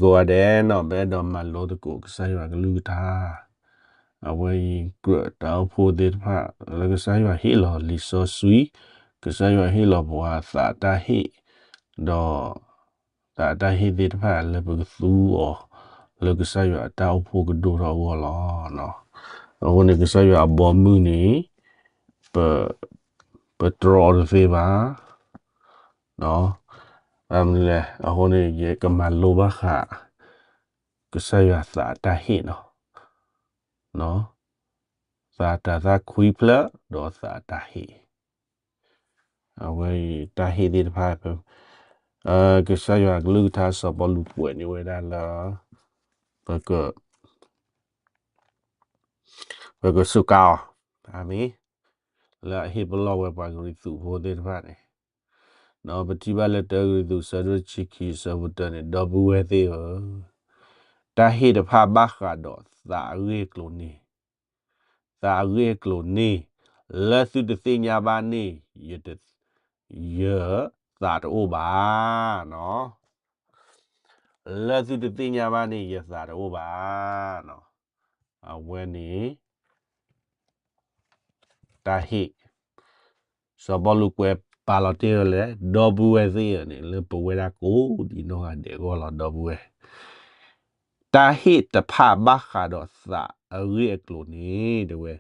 ကိးဂၤဒဲးနီၤ ပအဲၣ်ဒိးမၤလိသကိးကစၢ်ယွၤကလုၢ်ကထါ, အဝဲအံၤကြၢးတၢ်အိၣ်ဖှိၣ်သ့ၣ်တဖၣ် လၢကစၢ်ယွၤဟ့ၣ်လီၤလံာ်စီဆှံ, ကစၢ်ယွၤဟ့ၣ်လီၤပှၤသးတၢ်ဟ့ၣ်, ဒီး သးတၢ်ဟ့ၣ်သ့ၣ်တဖၣ်လၢပကသူအီၤ လၢကစၢ်ယွၤအတၢ်အိၣ်ဖှိၣ်ကဒိၣ်ထီၣ်အဂီၢ်လီၤ. အဃိန့ၣ် ကစၢ်ယွၤအဘီမုၢ်န့ၣ် ပ ပတြီအီၤတသ့ဘၣ်. ဘၣ်မနုၤလဲၣ်, အဃိန့ၣ် ယကမၤလိဘၣ်ဃး ကစၢ်ယွၤသးအတၢ်ဟ့ၣ်နီၤ, သးတၢ်သၣ်ခွံဖျၢၣ် ဒီးသးအတၢ်ဟ့ၣ် အဝဲအံၤတၢ်ဟ့ၣ်သ့ၣ်တဖၣ် ကစၢ်ယွၤကလုၢ်ကထါစီၤပီလူးကွဲးန့ၢ်ဝဲဒၣ်လၢ ပက ပကစူးကါအီၤ, အၤမ့ၣ်, လၢအဟ့ၣ်ပလီၢ်ဝဲပှၤကရံၣ်သူးဖိသ့ၣ်တဖၣ်န့ၣ်, ဒီးပထံၣ်ဘၣ်လၢတၢကရံၣ်သူး ဆၢဒိၣ်တဆံခံ ဆၢဖိတၢန့ၣ်, ဒီပုၢ်ဝဲၢ်သ့ၣ်ဧၢ, တၢ်ဟ့ၣ်တဖၣ်ဘၣ်ဃးဒီးသးအဂ့ၢ်အကျိၤန့ၣ် သးအဂ့ၢ်အကျိၤန့ၣ် လၢသုတသ့ၣ်ညါဘၣ်န့ၣ် ယတ ယသးတအိၣ်ဘၣ်နီၤ. လၢသုတသ့ၣ်ညါဘၣ်န့ၣ် ယသးတအိၣ်ဘၣ်နီၤ. အဝဲန့ၣ် တၢ်ဟ့ၣ် စီၤပီလူးကွဲးပာ်လီၤတ့ၢ်ဝဲလၢ ဒီပုၢ်ဝဲၢ်သ့ၣ်ဧၢန့ၣ် လၢပဝဲဒၣ်ကိးဒံနီၢ်ဂၤဒဲးအဂီၢ်လီၤ ဒီပုၢ်ဝဲၢ်. တၢ်ဟ့ၣ်တဖၣ်ဘၣ်ဃးဒီးသးအဂ့ၢ်အကျိၤန့ၣ် တဲဝဲ,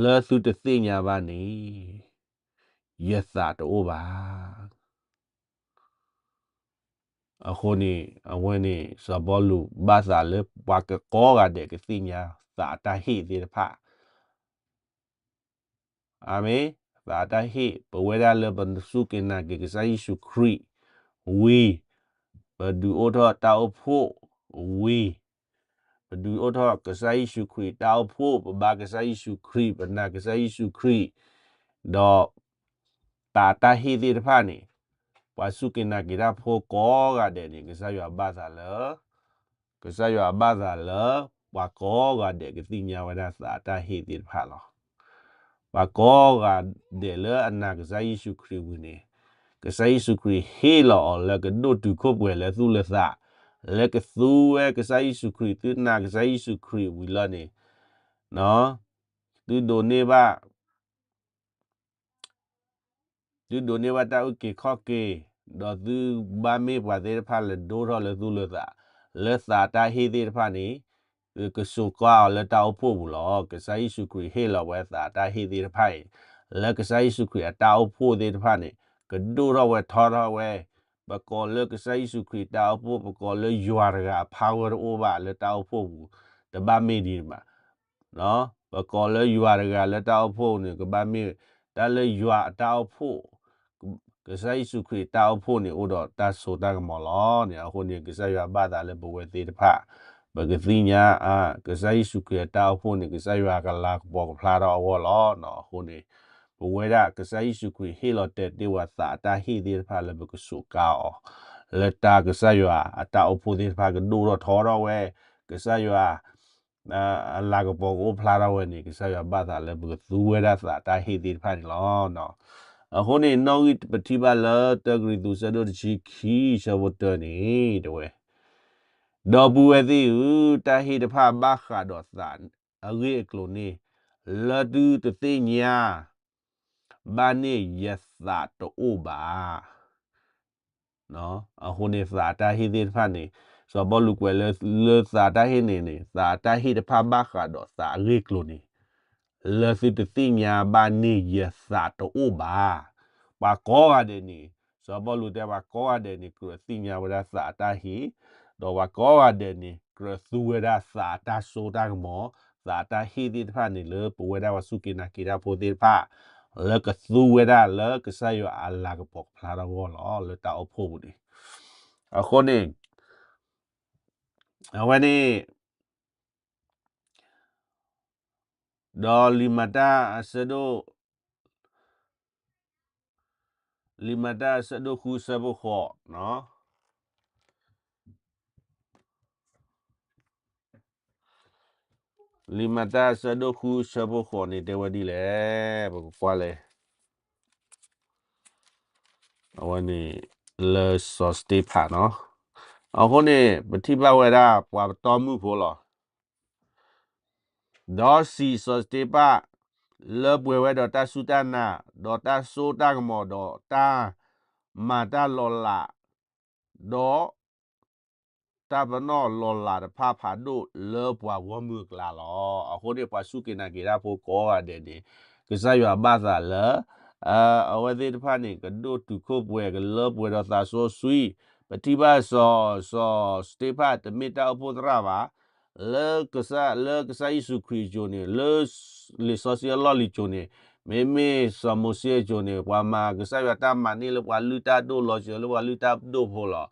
လၢသုတသ့ၣ်ညါဘၣ်န့ၣ် ယသးတအိၣ်ဘၣ်. အဃိန့ၣ် အဝဲန့ၣ် စီၤပီလူးဘၣ်သးလၢပှၤကိးဂၤဒဲးကသ့ၣ်ညါ သးအတၢ်ဟ့ၣ်သ့ၣ်တဖၣ် အၤမ့ၣ်, သးအတၢ်ဟ့ၣ် ပဝဲဒၣ်လၢပစူၢ်က့ၤနာ်က့ၤကစၢ်ယ့ၣ်ၡူးခရံာ်ဝံၤ ပဒုးအိၣ်ထီၣ်တၢ်အိၣ်ဖှိၣ်ဝံၤ ပဒုးအိၣ်ထီၣ်ကစၢ်ယ့ၣ်ၡူးခရံာ်တၢ်အိၣ်ဖှိၣ် ပဘါကစၢ်ယ့ၣ်ၡူးခရံာ် ပနာ်ကစၢ်ယ့ၣ်ၡူးခရံာ် ဒီး သးအတၢ်ဟ့ၣ်သ့ၣ်တဖၣ်န့ၣ် ပှၤစူၢ်က့ၤနာ်က့ၤတၢ်ဖိကိးဂၤဒဲးန့ၣ် ကစၢ်ယွၤဘၣ်သးလၢ ကစၢ်ယွၤဘၣ်သးလၢ ပှၤကိးဂၤဒဲးကသ့ၣ်ညါဝဲဒၣ်သးအတၢ်ဟ့ၣ်သ့ၣ်တဖၣ်လီၤ. ပှၤကိးဂၤဒဲးလၢအနာ်ကစၢ်ယ့ၣ်ၡူးခရံာ်ဝံၤန့ၣ် ကစၢ်ယ့ၣ်ၡူးခရံာ်ဟ့ၣ်လီၤအီၤလၢကဒိၣ်တုာ်ခိၣ်ပှဲၤလၢသူၣ်လၢသး လၢကသူဝဲကစၢ်ယ့ၣ်ၡူးခရံာ် သုနာ်ကစၢ်ယ့ၣ်ၡူးခရံာ်ဝံၤလီၤန့ၣ် သုဒိးန့ၢ်ဘၣ် သုဒိးန့ၢ်ဘၣ်တၢ်အုၣ်က့ၤခီၣ်က့ၤ ဒီးသုဘၣ်မ့ၢ်ပှၤသ့ၣ်တဖၣ်လၢဒိၣ်ထီၣ်လၢသူၣ်လၢသး လၢသးတၢ်ဟ့ၣ်သ့ၣ်တဖၣ်န့ၣ် ကစိာ်ကါအီၤလၢတၢ်အိၣ်ဖှိၣ်ပူၤလီၤ. ကစၢ်ယ့ၣ်ၡူးခရံာ်ဟ့ၣ်လီၤဝဲသးတၢ်ဟ့ၣ်သ့ၣ်တဖၣ်အံၤ လၢကစၢ်ယ့ၣ်ၡူးခရံာ်အတၢ်အိၣ်ဖှိၣ်သ့ၣ်တဖၣ်န့ၣ် ကဒိၣ်ထီၣ်ဝဲထီထီၣ်ဝဲ ပကိးလၢကစၢ်ယ့ၣ်ၡူးခရံာ်တၢ်အိၣ်ဖှိၣ် ပကိးလၢယွၤတဂၤအဖးဂၢၢ်တအိၣ်ဘၣ်လၢတၢ်အိၣ်ဖှိၣ်ပူၤ တဘၣ်မ့ၢ်ဒံးဘၣ် ပကိးလၢယွၤတဂၤလၢတၢ်အိၣ်ဖှိၣ်န့ၣ် ကဘၣ်မ့ၢ် တၢ်လၢယွၤအတၢ်အိၣ်ဖှိၣ် ကစၢ်ယ့ၣ်ၡူးခရံာ်တၢ်အိၣ်ဖှိၣ်န့ၣ် အိၣ်ဒီးတၢ်စိတၢ်ကမီၤလီၤန့ၣ်. အဃိန့ၣ် ကစၢ်ယွၤဘၣ်သးလၢပဝဲသ့ၣ်တဖၣ် ပကသ့ၣ်ညါ ကစၢ်ယ့ၣ်ၡူးခရံာ်အတၢ်အိၣ်ဖှိၣ်န့ၣ် ကစၢ်ယွၤကလၤကပီၤကဖျါထီၣ်အဂီၢ်လီၤ. အဃိန့ၣ် ပဝဲဒၣ်ကစၢ်ယ့ၣ်ၡူးခရံာ်ဟ့ၣ်လီၤတဲာ်တ့ၢ်ဝဲသးအတၢ်ဟ့ၣ်သ့ၣ်တဖၣ်လၢပကစိာ်ကါအီၤ လၢတၢ်ကစၢ်ယွၤအတၢ်အိၣ်ဖှိၣ်သ့ၣ်တဖၣ်ကဒိၣ်ထီၣ်ထီထီၣ်ဝဲ ကစၢ်ယွၤ အလၤကပီၤကအိၣ်ဖျါထီၣ်ဝဲန့ၣ် ကစၢ်ယွၤဘၣ်သးလၢပကသူဝဲဒၣ်သးတၢ်ဟ့ၣ်သ့ၣ်တဖၣ်န့ၣ်လီၤ. အဃိန့ၣ် နီၣ်ဂံၢ်ပထံၣ်ဘၣ်လၢတၢကရံၣ်သူး ဆၢဒိၣ်တဆံခံ ဆၢဖိတၢန့ၣ် တဲဝဲ, ဒီပုၢ်ဝဲၢ်သ့ၣ်ဧၢ, တၢ်ဟ့ၣ်တဖၣ်ဘၣ်ဃးဒီးသးအဂ့ၢ်အကျိၤန့ၣ် လၢသုတသ့ၣ်ညါဘၣ်န့ၣ် ယသးတအိၣ်ဘၣ်. အဃိန့ၣ် သးတၢ်ဟ့ၣ်သ့ၣ်တဖၣ်န့ၣ် စီၤပီလူးကွဲးလၢ လၢသးတၢ်ဟ့ၣ်န့ၣ်န့ၣ် သးတၢ်ဟ့ၣ်တဖၣ်ဘၣ်ဃးဒီးသးအဂ့ၢ်အကျိၤန့ၣ် လၢသုတသ့ၣ်ညါဘၣ်န့ၣ် ယသးတအိၣ်ဘၣ်. ပှၤကိးဂၤဒဲးန့ၣ် စီၤပီလူးတဲပှၤကိးဂၤဒဲးန့ၣ် ကြၢးသ့ၣ်ညါဝဲဒၣ်သးတၢ်ဟ့ၣ်, ဒီးပှၤကိးဂၤဒဲးန့ၣ် ကြၢးသူဝဲဒၣ်သးတၢ်စိတၢ်ကမီၤ, သးတၢ်ဟ့ၣ်သ့ၣ်တဖၣ်န့ၣ် လၢပဝဲဒၣ်ပှၤစူၢ်က့ၤနာ်က့ၤတၢ်ဖိသ့ၣ်တဖၣ် လၢကသူဝဲဒၣ်လၢကစၢ်ယွၤအလၤကပီၤကဖျါထီၣ်အဂီၢ်လီၤ လၢတၢ်အိၣ်ဖှိၣ်ပူၤန့ၣ်. အဃိန့ၣ် အဝဲန့ၣ် ဒီးလံာ်မၤတၢ်အဆၢဒိၣ် လံာ်မၤတၢ်အဆၢဒိၣ်ဃု ဆၢဖိဃိး, လံာ်မၤတၢ်အဆၢဒိၣ်ဃု ဆၢဖိဃိးန့ၣ် တဲဝဲဒ်လဲၣ်, ပကကွၢ်လဲၣ်. အဝဲန့ၣ် လၢစီၤစတ့ဖၣ်နီၤ, အဃိန့ၣ် ပထံၣ်ဘၣ်ဝဲဒၣ်ပှၤပတီၢ်မုၢ်ဖိလီၤ. ဒီးစံးစီၤစတ့ဖၣ် လၢပှဲၤဝဲဒီးတၢ်စူၢ်တၢ်နာ်, ဒီးတၢ်စိတၢ်ကမီၤ, ဒီးတၢ်မၤတၢ်လီၤလး, ဒီး တၢ်ပနီၣ်လီၤလးတဖၣ်ဖးဒိၣ်လၢပှၤဂီၢ်မုၢ်အကျါလီၤ. အဃိန့ၣ် ပှၤစူၢ်က့ၤနာ်က့ၤတၢ်ဖိကိးဂၤဒဲးန့ၣ် ကစၢ်ယွၤဘၣ်သးလၢ အဝဲသ့ၣ်တဖၣ်န့ၣ် ကဒိၣ်တုာ်ခိၣ်ပှဲၤ ကလၢပှဲၤဒီးသးစီဆှံ, ပထံၣ်ဘၣ်စီၤ စီၤစတ့ဖၣ်တမ့ၢ်တၢ်အိၣ်ဖှိၣ်သရၣ်ဘၣ်, လၢကစၢ်, လၢကစၢ်ယ့ၣ်ၡူးခရံာ်အစိၤန့ၣ်, လၢလံာ်စီဆှံအလီၢ်လံၤစိၤန့ၣ်, မ့မ့ၢ်စီၤမိၤၡ့အစိၤန့ၣ် ပှၤမၤကစၢ်ယွၤတၢ်မၤန့ၢ်လၢပှၤလုၢ်တၢ်ဒိၣ် လီၤစၢၤလၢပှၤလုၢ်တၢ်ဒိၣ်ဖိလီၤ.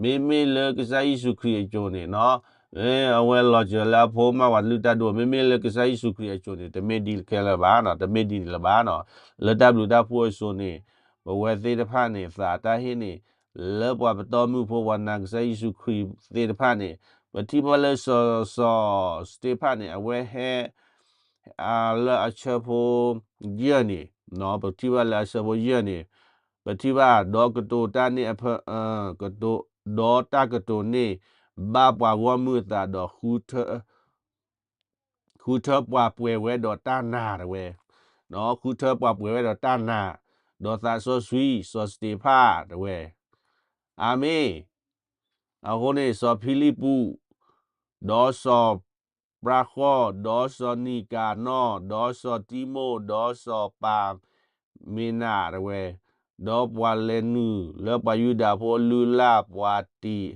မ့မ့ၢ်လၢကစၢ်ယ့ၣ်ၡူးခရံာ်အစိၤန့ၣ် အဝဲလီၤစၢၤလၢအဖိမးပှၤလုၢ်တၢ်ဒိၣ်, မ့မ့ၢ်လၢကစၢ်ယ့ၣ်ၡူးခရံာ်အစိၤန့ၣ် တမ့ၢ်ဒ်ခဲလၢာ်ဘၣ်, တမ့ၢ်ဒ်န့ၣ်လၢၤဘၣ်. လၢတၢ်ဘျုးတၢ်ဖှိၣ်အစိၤန့ၣ် ပဝဲသ့ၣ်တဖၣ်န့ၣ် သးတၢ်ဟ့ၣ်န့ၣ် လၢပှၤပတီၢ်မုၢ်ဖိ ပှၤနာ်ကစၢ်ယ့ၣ်ၡူးခရံာ်သ့ၣ်တဖၣ်န့ၣ် ပထံၣ်ဘၣ်လၢစီၤ, စီၤစတ့ဖၣ်န့ၣ် အဝဲဟဲ လၢအဆၢဖိယဲၢ်န့ၣ်, ပထံၣ်ဘၣ်လၢအဆၢဖိယဲၢ်န့ၣ်, ပထံၣ်ဘၣ် ဒီးကတိၤတၢ်န့ၣ်အဖၢ, ကတိၤ, ဒီးတၢ်ကတိၤန့ၣ် ဘၣ်ပှၤဂီၢ်မုၢ်အသးဒီး ဃုထၢပှၤပှဲၤဝဲဒီးတၢ်နာ်တဝဲ, ဃုထၢပှၤပှဲၤဝဲဒီးတၢ်နာ်, ဒီးသးစီဆှံ စီၤစတ့ဖၣ်တဝဲ, အၤမ့ၣ်. အဃိန့ၣ် စီၤဖံလံးပူး, ဒီးစီၤပြဃီ, ဒီးစီၤနံၤကၤနီၣ်, ဒီးစီၤတံမိၣ်, ဒီးစီၤပၤမ့နၤတဝဲ, ဒီးပှၤလဲၤနုာ်လၢပှၤယူဒၤဖိအလုၢ်အလၢ်, ပှၤအတံး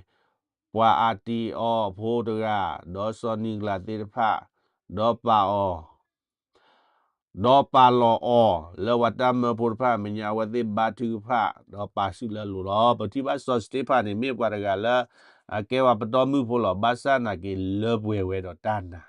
အီၤဖိတဂၤ, ဒီးစီၤနံၤကလးသ့ၣ်တဖၣ်, ဒီးပာ်အီၤ ဒီးပာ်လီၤအီၤလၢပှၤတၢ်မၢဖိတဖၣ်အမဲာ်ညါ, အဝဲသ့ၣ်ဘါထုကဖၣ် ဒီးပာ်စုလၢအလိၤလီၤ. ပထံၣ်ဘၣ်စီၤစတ့ဖၣ်န့ၣ် မ့ၢ်ပှၤတဂၤလၢ အကဲပှၤပတီၢ်မုၢ်ဖိလီၤ. ဘၣ်ဆၣ်နာ်က့ၤ လၢပှဲၤဝဲဒီးတၢ်နာ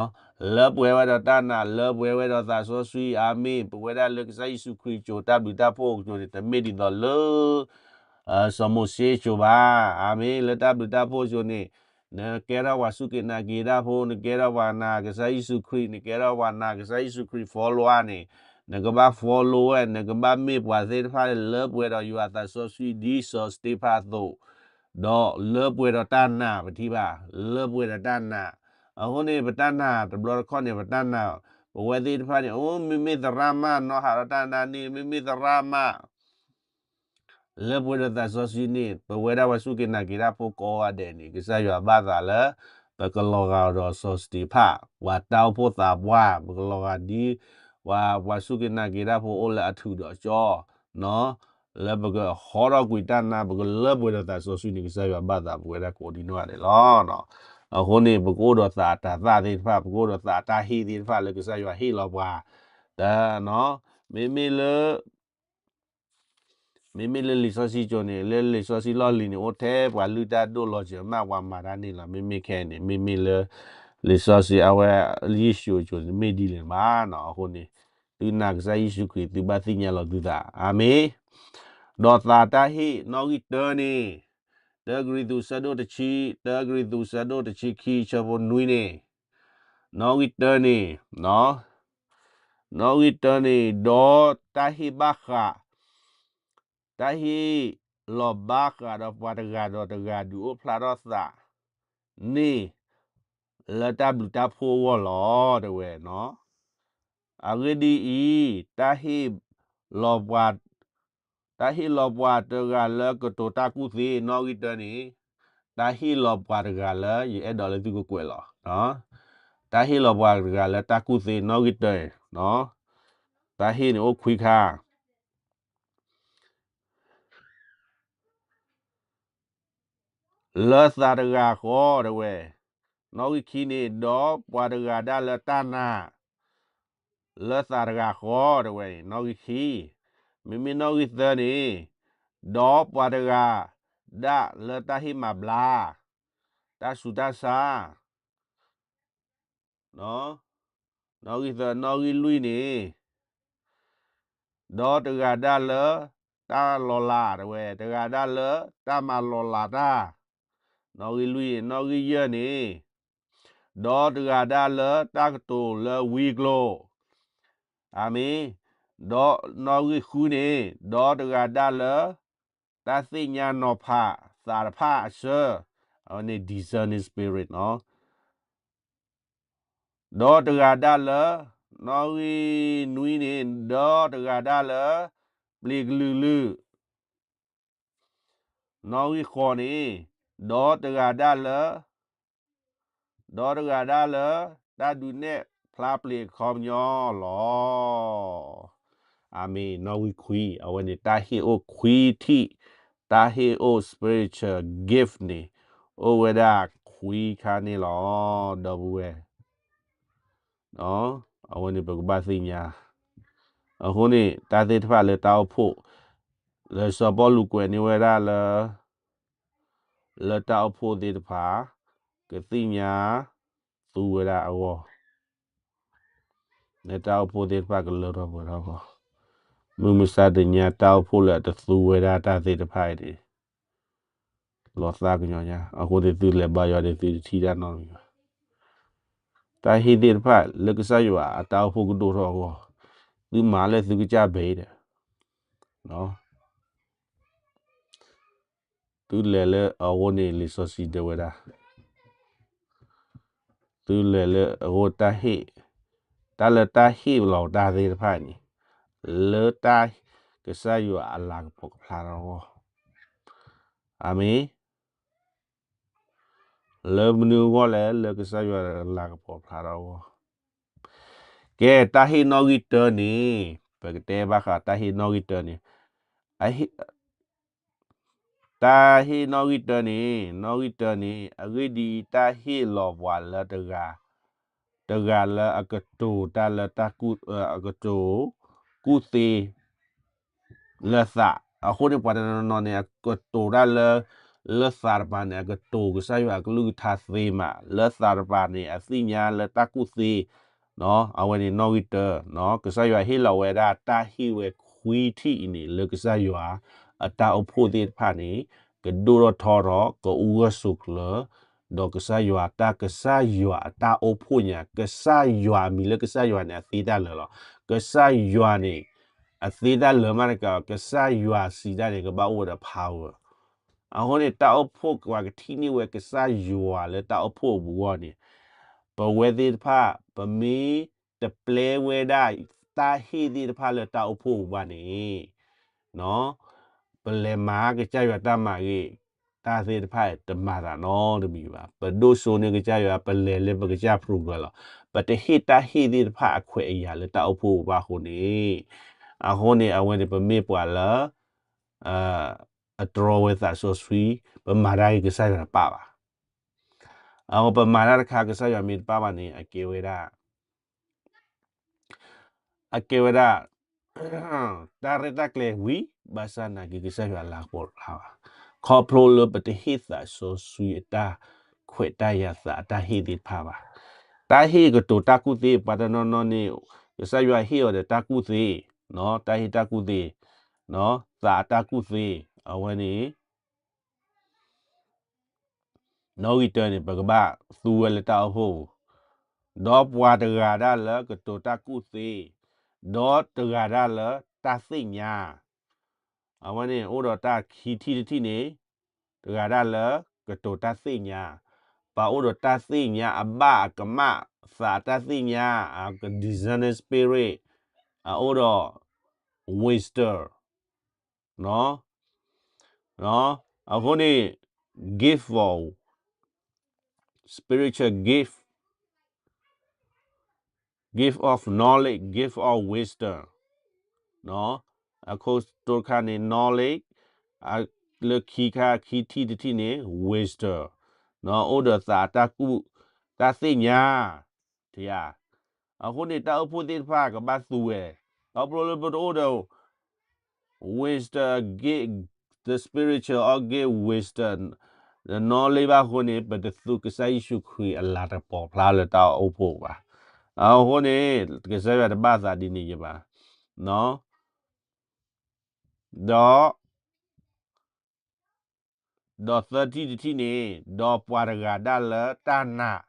်, လၢပှဲၤဝဲဒီးတၢ်နာ်, လၢပှဲၤဝဲဒီးသးစီဆှံ, အၤမ့ၣ်. ပဝဲဒၣ်လၢကစၢ်ယ့ၣ်ၡူးခရံာ်အစိၤ တၢ်ဘျုးတၢ်ဖှိၣ်အစိၤန့ၣ် တမ့ၢ်ဒ်သိးလၢ စီၤမိၤၡ့အစိၤဘၣ်, အၤမ့ၣ်. လၢတၢ်ဘျုးတၢ်ဖှိၣ်အစိၤန့ၣ် နကဲထီၣ်ပှၤစူၢ်က့ၤနာ်က့ၤတၢ်ဖိ, နကဲထီၣ်ပှၤနာ်ကစၢ်ယ့ၣ်ၡူးခရံာ်, နကဲထီၣ်ပှၤနာ်ကစၢ်ယ့ၣ်ၡူးခရံာ် follower န့ၣ်, နကဘၣ် follow ဝဲ, နကဘၣ်မ့ၢ်ပှၤသ့ၣ်တဖၣ်လၢပှဲၤဒီးယွၤသးစီဆှံ ဒ်စီၤစတ့ဖၣ်အသိး, ဒီးလၢပှဲၤဒီးတၢ်နာ်, ပထံၣ်ဘၣ်, လၢပှဲၤဒီးတၢ်နာ်. အဃိန့ၣ် ပတၢ်နာ်တဘျီတခီၣ်န့ၣ် ပတၢ်နာ်, ပဝဲသ့ၣ်တဖၣ်န့ၣ် အိ မ့မ့ၢ်သရၣ်မး နီၢ်ဟးထီၣ်တၢ်နာ်န့ၣ်, မ့မ့ၢ်သရၣ်မး လၢပှဲၤဒီးသးစီဆှံန့ၣ် ပဝဲဒၣ်ပှၤစူၢ်က့ၤနာ်က့ၤတၢ်ဖိကိးဂၤဒဲးန့ၣ် ကစၢ်ယွၤဘၣ်သးလၢ ပကလီၤဂာ်ဒီးစီၤစတ့ဖၣ် ပှၤတၢ်အိၣ်ဖှိၣ်သးပှၢ်, ပကလီၤဂာ်ဒ် ပှၤ, ပှၤစူၢ်က့ၤနာ်က့ၤတၢ်ဖိအိၣ်လၢအထူးဒီးအကၠီ, လၢပကဟီထီၣ်ကွံာ်တၢ်နါ, ပကလၢပှဲၤဒီးသးစီဆှံန့ၣ် ကစၢ်ယွၤဘၣ်သးပဝဲဒၣ်ကိးဒံနီၢ်ဂၤဒဲးလီၤ. အဃိန့ၣ် ပကအိၣ်ဒီးသးအတၤသၣ်သ့ၣ်တဖၣ်, ပကအိၣ်ဒီးသးအတၢ်ဟ့ၣ်သ့ၣ်တဖၣ်လၢကစၢ်ယွၤဟ့ၣ်လီၤပှၤ, တ, မ့မ့ၢ်လၢ မ့မ့ၢ်လၢလံာ်စီဆှံကၠိန့ၣ်, လၢလံာ်စီဆှံလီၢ်လံၤန့ၣ် အိၣ်ထဲပှၤလုၢ်တၢ်ဒိၣ်လီၤစၢၤမး ပှၤမၤတၢ်န့ၣ်လီၤ. မ့မ့ၢ်ခဲအံၤန့ၣ် မ့မ့ၢ်လၢ လံာ်စီဆှံအဝဲ ယ့ၣ်ၡူးကၠိန့ၣ် မ့ၢ်ဒ်လဲၣ်မးနီၤ. အဃိန့ၣ် သုနာ်ကစၢ်ယ့ၣ်ၡူးခရံာ် သုဘၣ်သ့ၣ်ညါလီၤသုသး. အၤမ့ၣ်. ဒီးသးတၢ်ဟ့ၣ်နီၣ်ဂံၢ်တၢန့ၣ်, တၢကရံၣ်သူး ဆၢဒိၣ်တဆံ, တၢကရံၣ်သူး ဆၢဒိၣ်တဆံခံ ဆၢဖိနွံန့ၣ်, နီၣ်ဂံၢ်တၢန့ၣ်, နီၣ်ဂံၢ်တၢန့ၣ်, ဒီးတၢ်ဟ့ၣ်ဘၣ်ဃး, တၢ်ဟ့ၣ်လီၤဘၣ်ဃးဒီးပှၤတဂၤဒီးတဂၤ ဒုးအိၣ်ဖျါထီၣ်သးန့ၣ် လၢတၢ်ဘျုးတၢ်ဖှိၣ်အဂီၢ်လီၤ တဲဝဲနီၤ. အဂ့ၢ်ဒ်အံၤ, တၢ်ဟ့ၣ်လီၤပှၤ, တၢ်ဟ့ၣ်လီၤပှၤတဂၤလၢကတိၤတၢ်ကူၣ်သ့ နီၣ်ဂံၢ်တၢန့ၣ်, တၢ်ဟ့ၣ်လီၤပှၤတဂၤလၢ ယအဲၣ်ဒိးလၢသုကကွဲးလီၤ. တၢ်ဟ့ၣ်လီၤပှၤတဂၤလၢတၢ်ကူၣ်သ့ နီၣ်ဂံၢ်တၢ, တၢ်ဟ့ၣ်န့ၣ်အိၣ်ခွံခါ လၢသးတဂၤဃီ တဲဝဲ, နီၣ်ဂံၢ်ခံန့ၣ်, ဒီးပှၤတဂၤဒၣ်လၢတၢ်နာ် လၢသးတဂၤဃီ တဲဝဲန့ၣ် နီၣ်ဂံၢ်ခံ, မ့မ့ၢ်နီၣ်ဂံၢ်သၢန့ၣ်, ဒီးပှၤတဂၤဒၣ်လၢတၢ်ဟ့ၣ်မၤဘျါ တၢ်ဆူးတၢ်ဆါ နီၣ်ဂံၢ်သၢ, နီၣ်ဂံၢ်လွံၢ်န့ၣ်, ဒီးတဂၤဒၣ်လၢတၢ်လီၤလး တဲဝဲ, တဂၤဒၣ်လၢတၢ်မၤလီၤလးတၢ်, နီၣ်ဂံၢ်လွံၢ်, နီၣ်ဂံၢ်ယဲၢ်န့ၣ်, ဒီးတဂၤဒၣ်လၢတၢ်ကတိၤလၢဝံကျိာ်, အၤမ့ၣ်, ဒီးနီၣ်ဂံၢ်ဃုန့ၣ်, ဒီးတဂၤဒၣ်လၢတၢ်သ့ၣ်ညါနီၤဖး ဒီးသးတဖၣ်အဆၢ, အဝဲန့ၣ် discerning spirit နီၤ. ဒီးတဂၤဒၣ်လၢ, နီၣ်ဂံၢ်နွံန့ၣ်, ဒီးတဂၤဒၣ်လၢ ပျ့ၤကလုာ်လုာ်, နီၣ်ဂံၢ်ဃိးန့ၣ်, ဒီးတဂၤဒၣ်လၢ ဒီးတဂၤဒၣ်လၢ တၢ်ဒုးနဲၣ်ဖျါပျ့ၤအခီပညီလီၤ. အၤမ့ၣ်, နီၣ်ဂံၢ်ခွံ, အဝဲန့ၣ်တၢ်ဟ့ၣ်အိၣ်ခွံထံၣ်, တၢ်ဟ့ၣ်အိၣ် spiritual gift န့ၣ်, အိၣ်ဝဲဒၣ်ခွံခါန့ၣ်လီၤ, ဒီပုၢ်ဝဲၢ်. အဝဲန့ၣ်ပကဘၣ်သ့ၣ်ညါ. အဃိန့ၣ် တၢ်သ့ၣ်တဖၣ်လၢတၢ်အိၣ်ဖှိၣ်, လၢစီၤပီလူးကွဲးန့ၢ်ဝဲဒၣ်လၢ လၢတၢ်အိၣ်ဖှိၣ်သ့ၣ်တဖၣ် ကသ့ၣ်ညါ သူဝဲဒၣ်အဂီၢ်, လၢတၢ်အိၣ်ဖှိၣ်သ့ၣ်တဖၣ်ကလၢထီၣ်ပှဲၤထီၣ်အဂီၢ်, မုၢ်မဆါတနံၤညါတၢ်အိၣ်ဖှိၣ်လၢအတသူဝဲဒၣ်တၢ်သ့ၣ်တဖၣ်အံၤန့ၣ် လီၤသးကညီၤညါ, အဃိန့ၣ်သုလဲၤဘါယွၤဒီးသုတထံၣ်တၢ်နီတမံၤဘၣ်. တၢ်ဟ့ၣ်သ့ၣ်တဖၣ်လၢကစၢ်ယွၤအတၢ်အိၣ်ဖှိၣ်ကဒိၣ်ထီၣ်အဂီၢ်, သုမၤလၢသုကစၢ်ဘၣ်ဒီး သုလဲၤလၢအဂီၢ်န့ၣ် လံာ်စီဆှံတဲဝဲဒၣ်, သုလဲၤလၢအဂီၢ်တၢ်ဟ့ၣ်, တၢ်လၢတၢ်ဟ့ၣ်လီၤတၢ်သ့ၣ်တဖၣ်န့ၣ်, လၢတၢ်ကစၢ်ယွၤအလၤကပီၤကဖျါထီၣ်အဂီၢ်, အၤမ့ၣ်. လၢမနုၤအဂီၢ်လဲၣ်, လၢကစၢ်ယွၤအလၤကပီၤဖျါထီၣ်အဂီၢ်. ကဲ, တၢ်ဟ့ၣ်နီၣ်ဂံၢ်တၢန့ၣ်, ပကတဲဘၣ်ဃးတၢ်ဟ့ၣ်နီၣ်ဂံၢ်တၢန့ၣ်, အဟ့ၣ်, တၢ်ဟ့ၣ်နီၣ်ဂံၢ်တၢန့ၣ်, နီၣ်ဂံၢ်တၢန့ၣ် အဂ့ၢ်ဒ်အံၤ, တၢ်ဟ့ၣ်လီၤပှၤလၢတဂၤ, တဂၤလၢအကတိၤတၢ်လၢတၢ်ကူၣ်, အကတိၤကူၣ်သ့ လၢသး, အဃိန့ၣ် ပှၤတနီၤနီၤန့ၣ် အကတိၤတၢ်လၢ, လၢသးတပၤန့ၣ် အကတိၤကစၢ်ယွၤအကလုၢ်ကထါသ့မး, လၢသးတပၤန့ၣ် အသ့ၣ်ညါလၢတၢ်ကူၣ်သ့, အဝဲန့ၣ်နီၣ်ဂံၢ်တၢ, ကစၢ်ယွၤဟ့ၣ်လီၤဝဲဒၣ်တၢ်ဟ့ၣ်ဝဲခွံထံၣ်အံၤန့ၣ် လၢကစၢ်ယွၤအတၢ်အိၣ်ဖှိၣ်သ့ၣ်တဖၣ်န့ၣ် ကဒိၣ်ထီၣ်ထီထီၣ် ကအူဂၢၢ်ဆိးကျၢၤ, ဒီးကစၢ်ယွၤတၢ်, ကစၢ်ယွၤအတၢ်အိၣ်ဖှိၣ်ညါ, ကစၢ်ယွၤအမံၤလၢကစၢ်ယွၤန့ၣ် အသ့တၢ်လၢာ်လီၤ. ကစၢ်ယွၤန့ၣ် အသ့တၢ်လၢာ်မးတကး, ကစၢ်ယွၤစံးတၢ်န့ၣ် ကဘၣ်အိၣ်ဝဲဒီး power. အဃိန့ၣ် တၢ်အိၣ်ဖှိၣ်ပှၤကထံၣ်န့ၢ်ဝဲကစၢ်ယွၤလၢတၢ်အိၣ်ဖှိၣ်အပူၤအဂီၢ်န့ၣ်, ပဝဲသ့ၣ်တဖၣ် ပမ့ၢ်တပျဲဝဲဒၣ် တၢ်ဟ့ၣ်သ့ၣ်တဖၣ်လၢတၢ်အိၣ်ဖှိၣ်အပူၤဘၣ်န့ၣ် ပလဲၤမၤကစၢ်ယွၤတၢ်မၤဂ့ၤ, တၢ်သ့ၣ်တဖၣ်တမၤသးနီတမံၤဘၣ်. ပဒိၣ်စိန့ၢ်ကစၢ်ယွၤ, ပလဲၤလၢပကစၢ် program လီၤ. ပတဟ့ၣ်တၢ်ဟ့ၣ်သ့ၣ်တဖၣ်အခွဲးအယာ်လၢတၢ်အိၣ်ဖှိၣ်ဘၣ်အဃိန့ၣ်, အဃိန့ၣ် အဝဲန့ၣ် ပမ့ၢ်ပှၤလၢ အတြီဝဲသးစီဆှံ, ပမၤတၢ်ဂ့ၤကစၢ်ယွၤတပၣ်ဘၣ်. အဃိပမၤတၢ်တခါကစၢ်ယွၤမ့ၢ်တပၣ်ဘၣ်န့ၣ် အကဲဝဲဒၣ် အကဲဝဲဒၣ် တၢ်ရဲၣ်တၢ်ကျဲၤဝံၤ ဘၣ်ဆၣ်နာ်က့ ကစၢ်ယွၤအလၤကပီၤတဖျါဘၣ်. ခီဖျိလၢပတဟ့ၣ်သးစီဆှံအတၢ်ခွဲးတၢ်ယာ်သးအတၢ်ဟ့ၣ်သ့ၣ်တဖၣ်ဘၣ်. တၢ်ဟ့ၣ်ကတိၤတၢ်ကူၣ်သ့ ပှၤတနီၤနီၤန့ၣ် ကစၢ်ယွၤဟ့ၣ်အီၤဒီးတၢ်ကူၣ်သ့, တၢ်ဟ့ၣ်တၢ်ကူၣ်သ့, သးအတၢ်ကူၣ်သ့, အဝဲန့ၣ် နီၣ်ဂံၢ်တၢန့ၣ် ပကဘၣ်သူဝဲလၢတၢ်အိၣ်ဖှိၣ်ပူၤ, ဒီးပှၤတဂၤဒၣ်လၢကတိၤတၢ်ကူၣ်သ့, ဒီးတဂၤဒၣ်လၢတၢ်သ့ၣ်ညါ, အဝဲန့ၣ်အိၣ်ဒီးတၢ်ခံထံၣ်တထံၣ်န့ၣ်, တဂၤဒၣ်လၢကတိၤတၢ်သ့ၣ်ညါ, ပှၤအိၣ်ဒီးတၢ်သ့ၣ်ညါအဘၣ်အကမၣ်, သးတၢ်သ့ၣ်ညါ, အက discerning spirit, အအိၣ်ဒီး wisdom အဃိန့ၣ် gift of spiritual gift, gift of knowledge, gift of wisdom, အခိၣ်တီတခါန့ၣ် knowledge, လၢခံခါခံထံၣ်တထံၣ်န့ၣ် wisdom, အိၣ်ဒီးသးတၢ်ကူၣ်, တၢ်သ့ၣ်ညါ တယၤ, အဃိန့ၣ် တၢ်အိၣ်ဖှိၣ်သ့ၣ်တဖၣ်ကဘၣ်သူဝဲ, ခီဖျိလၢပတအိၣ်ဒီး wisdom, gift, the spiritual or gift wisdom, the knowledge ဘၣ်အဃိန့ၣ် ပတသူကစၢ်ယ့ၣ်ၡူးခရံာ်အလၤကပီၤဖျါလၢတၢ်အိၣ်ဖှိၣ်ဘၣ်. အဃိန့ၣ် ကစၢ်ယွၤတဘၣ်သးဒ်န့ၣ်ယဘၣ်. ဒီး ဒီးသၢထံၣ်တထံၣ်န့ၣ်, ဒီးပှၤတဂၤဒၣ်လၢတၢ်နာ်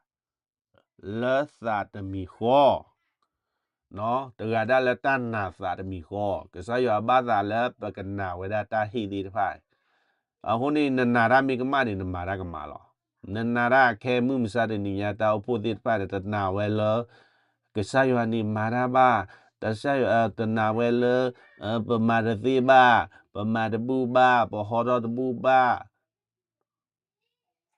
လၢသးတမံၤဃီ, တဂၤဒၣ်လၢတၢ်နာ်သးတမံၤဃီ, ကစၢ်ယွၤဘၣ်သးလၢပကနာ်ဝဲဒၣ်တၢ်ဟ့ၣ်သ့ၣ်တဖၣ်, အဃိန့ၣ် နနာ်တၢ်မ့ၢ်ကမၣ်န့ၣ် နမၤတၢ်ကမၣ်လီၤ. နနာ်တၢ်ခဲမုၢ်မဆါတနံၤညါ တၢ်အိၣ်ဖှိၣ်သ့ၣ်တဖၣ်န့ၣ် တနာ်ဝဲလၢ ကစၢ်ယွၤန့ၣ်မၤတၢ်ဘၣ်, တနာ်ဝဲလၢ ပမၤတသ့ဘၣ်, ပမၤတဘူၣ်ဘၣ်, ပဟီထီၣ်တဘူၣ်ဘၣ်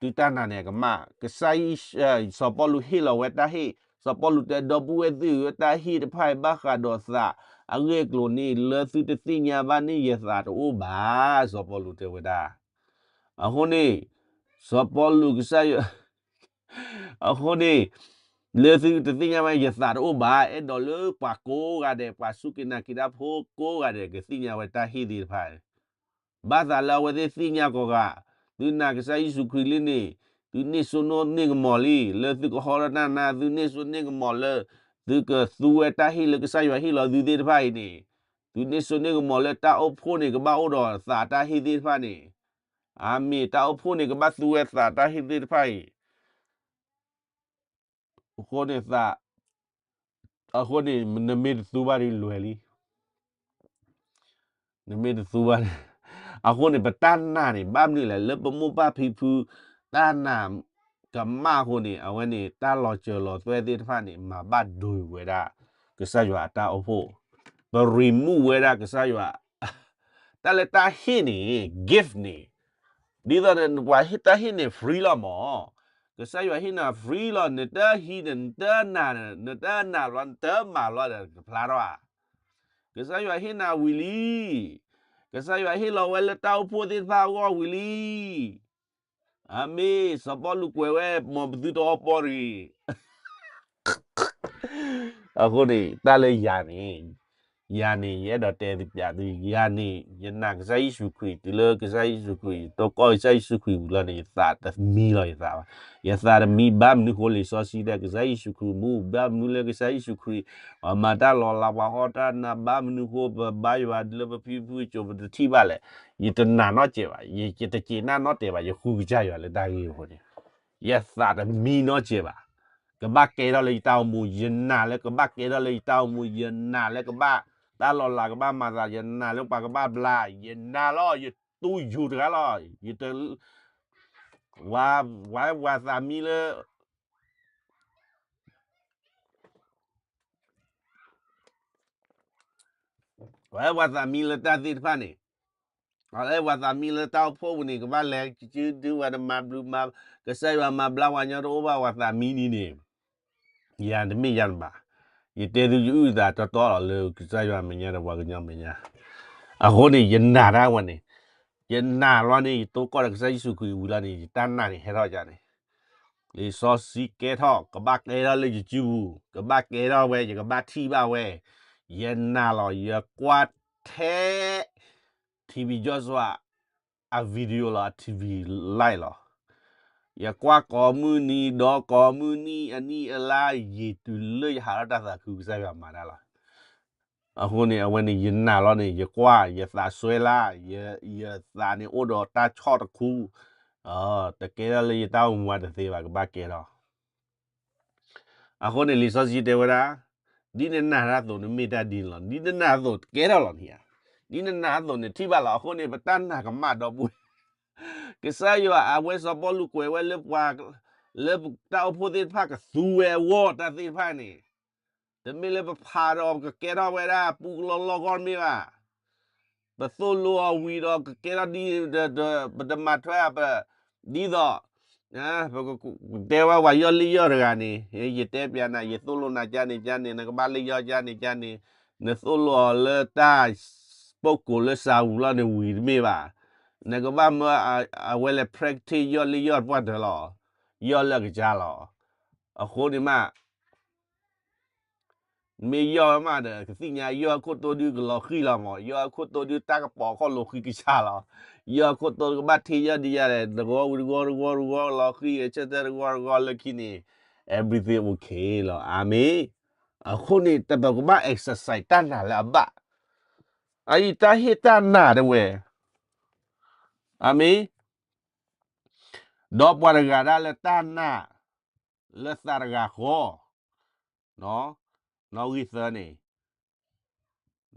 သုတၢ်နာ်န့ၣ်အကမၣ်, ကစၢ်ယ့ၣ်ၡူး, စီၤပီလူးဟ့ၣ်လီၤဝဲတၢ်ဟ့ၣ်, စီၤပီလူးတဲ ဒီပုၢ်ဝဲၢ်သ့ၣ်ဧၢ, တၢ်ဟ့ၣ်တဖၣ်အံၤဘၣ်ဃးဒီးသးအဂ့ၢ်အကျိၤန့ၣ် လၢသုတသ့ၣ်ညါဘၣ်န့ၣ် ယသးတအိၣ်ဘၣ်, စီၤပီလူးတဲဝဲဒၣ်. အဃိန့ၣ် စီၤပီလူးကစၢ်ယွၤ အဃိန့ၣ် လၢသုတသ့ၣ်ညါဘၣ် ယသးတအိၣ်ဘၣ်, အဲၣ်ဒိးလၢပှၤကိးဂၤဒဲး ပှၤစူၢ်က့ၤနာ်က့ၤတၢ်ဖိကိးဂၤဒဲး ကသ့ၣ်ညါဝဲတၢ်ဟ့ၣ်သ့ၣ်တဖၣ် ဘၣ်သးလၢအဝဲသ့ၣ်သ့ၣ်ညါကိးဂၤ, သုနာ်ကစၢ်ယ့ၣ်ၡူးခရံာ်လံန့ၣ်, သုန့ၢ်စိန့ၢ်ကမီၤလံ, လၢသုကဟီထီၣ်တၢ်နါ သုန့ၢ်စိန့ၢ်ကမီၤလၢ သုကသူဝဲတၢ်ဟ့ၣ်လၢကစၢ်ယွၤဟ့ၣ်လီၤသုသ့ၣ်တဖၣ်အံၤန့ၣ်, သုန့ၢ်စိန့ၢ်ကမီၤလၢတၢ်အိၣ်ဖှိၣ်န့ၣ် ကဘၣ်အိၣ်ဒီးသးတၢ်ဟ့ၣ်သ့ၣ်တဖၣ်န့ၣ်, အမ့ၢ်တၢ်အိၣ်ဖှိၣ်န့ၣ် ကဘၣ်သူဝဲသးတၢ်ဟ့ၣ်သ့ၣ်တဖၣ်အံၤ အဃိန့ၣ်သး, အဃိန့ၣ် နမ့ၢ်တသူဘၣ်ဒီးလွဲၤလံ. နမ့ၢ်တသူဘၣ်န့ၣ်, အဃိန့ၣ် ပတၢ်နာ်န့ၣ် ဘၣ်မနုၤလဲၣ် လၢပမိၢ်ပၢ်ဖံဖု တၢ်နာ်ကမၣ်အဃိန့ၣ် အဝဲန့ၣ် တၢ်လီၤစၢၤလီၤသွဲၣ်သ့ၣ်တဖၣ်န့ၣ် မၤဘၣ်ဒိဝဲဒၣ် ကစၢ်ယွၤအတၢ်အိၣ်ဖှိၣ်, ပ remove ဝဲဒၣ်ကစၢ်ယွၤ တၢ်လၢတၢ်ဟ့ၣ်န့ၣ် gift န့ၣ်, ဒ်သိးပှၤဟ့ၣ်တၢ်ဟ့ၣ်န့ၣ် free လီၤမး, ကစၢ်ယွၤဟ့ၣ်နၤ free လီၤ, နတဟံးဒီး နတနာ်, နတနာ်ဘျီ နတမၤဘျီဒီး ကဖျါထီၣ်ဧါ. ကစၢ်ယွၤဟ့ၣ်နၤဝံၤလံ, ကစၢ်ယွၤဟ့ၣ်လီၤဝဲလၢတၢ်အိၣ်ဖှိၣ်သ့ၣ်တဖၣ်အဂီၢ်ဝံၤလံ. အမ့ၢ်စီၤပီလူးကွဲးဝဲ မ်ပသုတအီပီတဂ့ၤ အဃိန့ၣ် တၢ်လၢယၤန့ၣ်, ယၤန့ၣ် ယအဲၣ်ဒိးတဲပျးသု, ယၤန့ၣ် ယနာ်ကစၢ်ယ့ၣ်ၡူးခရံာ် တုၤလၢကစၢ်ယ့ၣ်ၡူးခရံာ် တိၢ်ကီၢ်ကစၢ်ယ့ၣ်ၡူးခရံာ်ဝံၤလီၤန့ၣ် ယသးတမံလီၤယသးဘၣ်. ယသးတမံဘၣ်မနုၤဃိ လံာ်စီဆှံတဲ ကစၢ်ယ့ၣ်ၡူးခရံာ်မူ ဘၣ်မနုၤလၢကစၢ်ယ့ၣ်ၡူးခရံာ် ပှၤမၤတၢ်လီၤလးပှၤဟီၣ်တၢ်နၤ ဘၣ်မနုၤဃိ ပဘါယွၤလၢပဖံဖုကၠိ ပတထံၣ်ဘၣ်လဲၣ်. ယတနာ်နီတစဲးဘၣ်, ယတစဲးနာ်နီတစဲးဘၣ်, ယဃုကစၢ်ယွၤလၢတၢ်ဂ့ၢ်အဃိန့ၣ် ယသးတမံနီတစဲးဘၣ်. ကဘၣ်ကဲထီၣ်လၢယတၢ်အိၣ်မူ, ယနာ်လၢကဘၣ်ကဲထီၣ်လၢယတၢ်အိၣ်မူ, ယနာ်လၢကဘၣ်တၢ်လီၤလးကဘၣ်မၤသး, ယနာ်လၢပှၤကဘၣ်ဘျါ, ယနာ်လီၤ, ယတူၢ်ယိာ်တဂၤလီၤ. ယတ, ဝၤ, ဝၤသးမံလၢ ဝဲပှၤသးမံလၢတၢ်သ့ၣ်တဖၣ်န့ၣ်, ဝဲပှၤသးမံလၢတၢ်အိၣ်ဖှိၣ်ပူၤန့ၣ် ကဘၣ်လဲၤစုဒုပှၤတမၤဘျုးမၤ, ကစၢ်ယွၤမၤဘျါပှၤညီတအိၣ်ဘၣ် ပှၤသးမံဒ်န့ၣ်, ယၤတမ့ၢ်ယၤတဘၣ်. ယတဲသုယအုၣ်သးတီတီလီၤလၢကစၢ်ယွၤမဲာ်ညါဒီးပှၤကညီမဲာ်ညါ. အဃိန့ၣ် ယနာ်တၢ်ဝဲန့ၣ်, ယနာ်လီၤန့ၣ် ယတိၢ်ကီၢ်ဒီးကစၢ်ယ့ၣ်ၡူးခရံာ်ဝံၤလီၤန့ၣ် ယတၢ်နာ်န့ၣ်ဟဲထီၣ်ယၤန့ၣ် လံာ်စီဆှံကဲထီၣ် ကဘၣ်ကဲထီၣ်လၢယစုပူၤ, ကဘၣ်ကဲထီၣ်ဝဲ ယကဘၣ်ထံၣ်ဘၣ်ဝဲ, ယနာ်လီၤ ယကွၢ်ထဲ ထံဘံကၠီစွာ အ video လီၤ အ ထံဘံ live လီၤ. ယကွၢ်ကိးမုၢ်နံၤ ဒီးကိးမုၢ်နံၤ အနံၣ်အလါ ယံာ်တုၤလၢယဟးထီၣ်တၢ်သးခုကစၢ်ယွၤမၤတၢ်လီၤ. အဃိန့ၣ် အဝဲန့ၣ် ယနာ်လီၤန့ၣ် ယကွၢ် ယသးစွဲလၢ်, ယသးန့ၣ်အိၣ်ဒီးတၢ်ဆီၣ်တခူ, တကဲထီၣ်လၢယတၢ်အိၣ်မူဝဲတသ့ဘၣ် ကဘၣ်ကဲထီၣ်. အဃိန့ၣ် လံာ်စီဆှံတဲဝဲဒၣ်, ဒ်နနာ်တၢ်အသိးနမ့ၢ်တၢ်ဒ်န့ၣ်လီၤ. ဒ်နနာ်အသိးကဲထီၣ်လီၤန့ၣ်ဧါ. ဒ်နနာ်အသိးန့ၣ်ထံၣ်ဘၣ်လီၤ. အဃိန့ၣ် ပတၢ်နာ်ကမၣ်ဒီပုၢ်ဝဲၢ်, ကစၢ်ယွၤအဝဲစီၤပီလူးကွဲးဝဲလၢပှၤ, လၢတၢ်အိၣ်ဖှိၣ်သ့ၣ်တဖၣ်ကသူဝဲအဂီၢ်တၢ်သ့ၣ်တဖၣ်န့ၣ်, တမ့ၢ်လၢပဖးဒီးကကဲထီၣ်ဝဲဒၣ်ပူကလီလီၢ်ဂီၢ်တမ့ၢ်ဘၣ်. ပသိၣ်လိအီၤဝံၤဒီးကကဲထီၣ်ဒ်, ပတမၤထွဲ, ဒ်သိး တဲဝဲပှၤယီၢ်လ့ၣ်ယီၢ်တဂၤန့ၣ်, ယတဲပျးနၤ ယသိၣ်လိနၤကၠါန့ၣ်ကၠါန့ၣ် နကဘၣ်လ့ၣ်ယီၢ်ကၠါန့ၣ်ကၠါန့ၣ်, နသိၣ်လိအီၤလၢတၢ် ပုၢ်ကိးလၢစးဝူၤလီၤန့ၣ်ဝံၤတမ့ၢ်ဘၣ်. နကဘၣ်မၢအဝဲလဲၤ practice ယီၢ်လ့ၣ်ယီၢ်တပှၢ်တၢၢ်လီၤ. ယီၢ်လၢအကစၢ်လီၤ. အဃိန့ၣ်မး မ့ၢ်ယီၢ်ဝဲမးဒီး ကသ့ၣ်ညါ ယီၢ်ခိၣ်တိဒုကလီၤဃံၤလီၤမး, ယီၢ်ခိၣ်တိဒုတၢ်ကပီၤခီၣ်လိာ်ဃံၤကဆၢလီၤ. ယီၢ်ခိၣ်တိကဘၣ်ထံၣ်ယီၢ်ဒ်ယၤလဲၣ် တဂီၤဝံၤတဂီၤ တဂီၤတဂီၤလီၤဃံၤ ဆၢထၢၣ်တဂီၤတဂီၤလၢခံန့ၣ် everything okay လီၤ. အၤမ့ၣ်. အဃိန့ၣ် တပကဘၣ် exercise တၢ်နာ်လၢအဘၣ်. အအံၤတၢ်ဟ့ၣ်တၢ်နာ်တဝဲ အၤမ့ၣ်. ဒီးပှၤတဂၤဒၣ်လၢတၢ်နာ် လၢသးတဂၤဃီ, နီၣ်ဂံၢ်သၢန့ၣ်,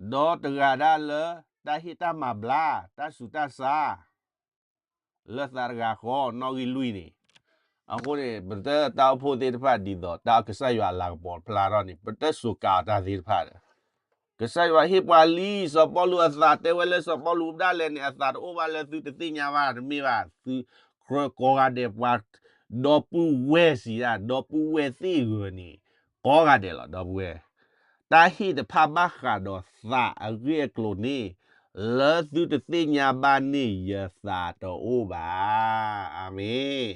ဒီးတဂၤဒၣ်လၢတၢ်ဟ့ၣ်တၢ်မၤဘျါ တၢ်ဆူးတၢ်ဆါ, လၢသးတဂၤဃီနီၣ်ဂံၢ်လွံၢ်န့ၣ်, အဃိန့ၣ် ပတၢ်အိၣ်ဖှိၣ်သ့ၣ်တဖၣ်ဒ်သိး တၢ်ကစၢ်ယွၤအလၤကပီၤဖျါထီၣ်န့ၣ် ပတစိာ်ကးအီၤတၢ်သ့ၣ်တဖၣ်ဒီး ကစၢ်ယွၤဟ့ၣ်ပှၤလံ, စီၤပီလူးအသးတဲဝဲလၢစီၤပီလူးဒၣ်လဲာ်န့ၣ် အသးတအိၣ်ဘၣ်လၢသုတသ့ၣ်ညါဘၣ်တမ့ၢ်ဘၣ်, သုကြၢးကိးဂၤဒဲးပှၤ ဒီပုၢ်ဝဲၢ်စံးဒၣ် ဒီပုၢ်ဝဲၢ်သ့ၣ်ဂၢၤန့ၣ် ကိးဂၤဒဲးလီၤ ဒီပုၢ်ဝဲၢ်, တၢ်ဟ့ၣ်တဖၣ်ဘၣ်ဃးဒီးသးအဂ့ၢ်အကျိၤန့ၣ် လၢသုတသ့ၣ်ညါဘၣ်န့ၢ်ယသးတအိၣ်ဘၣ်. အၤမ့ၣ်.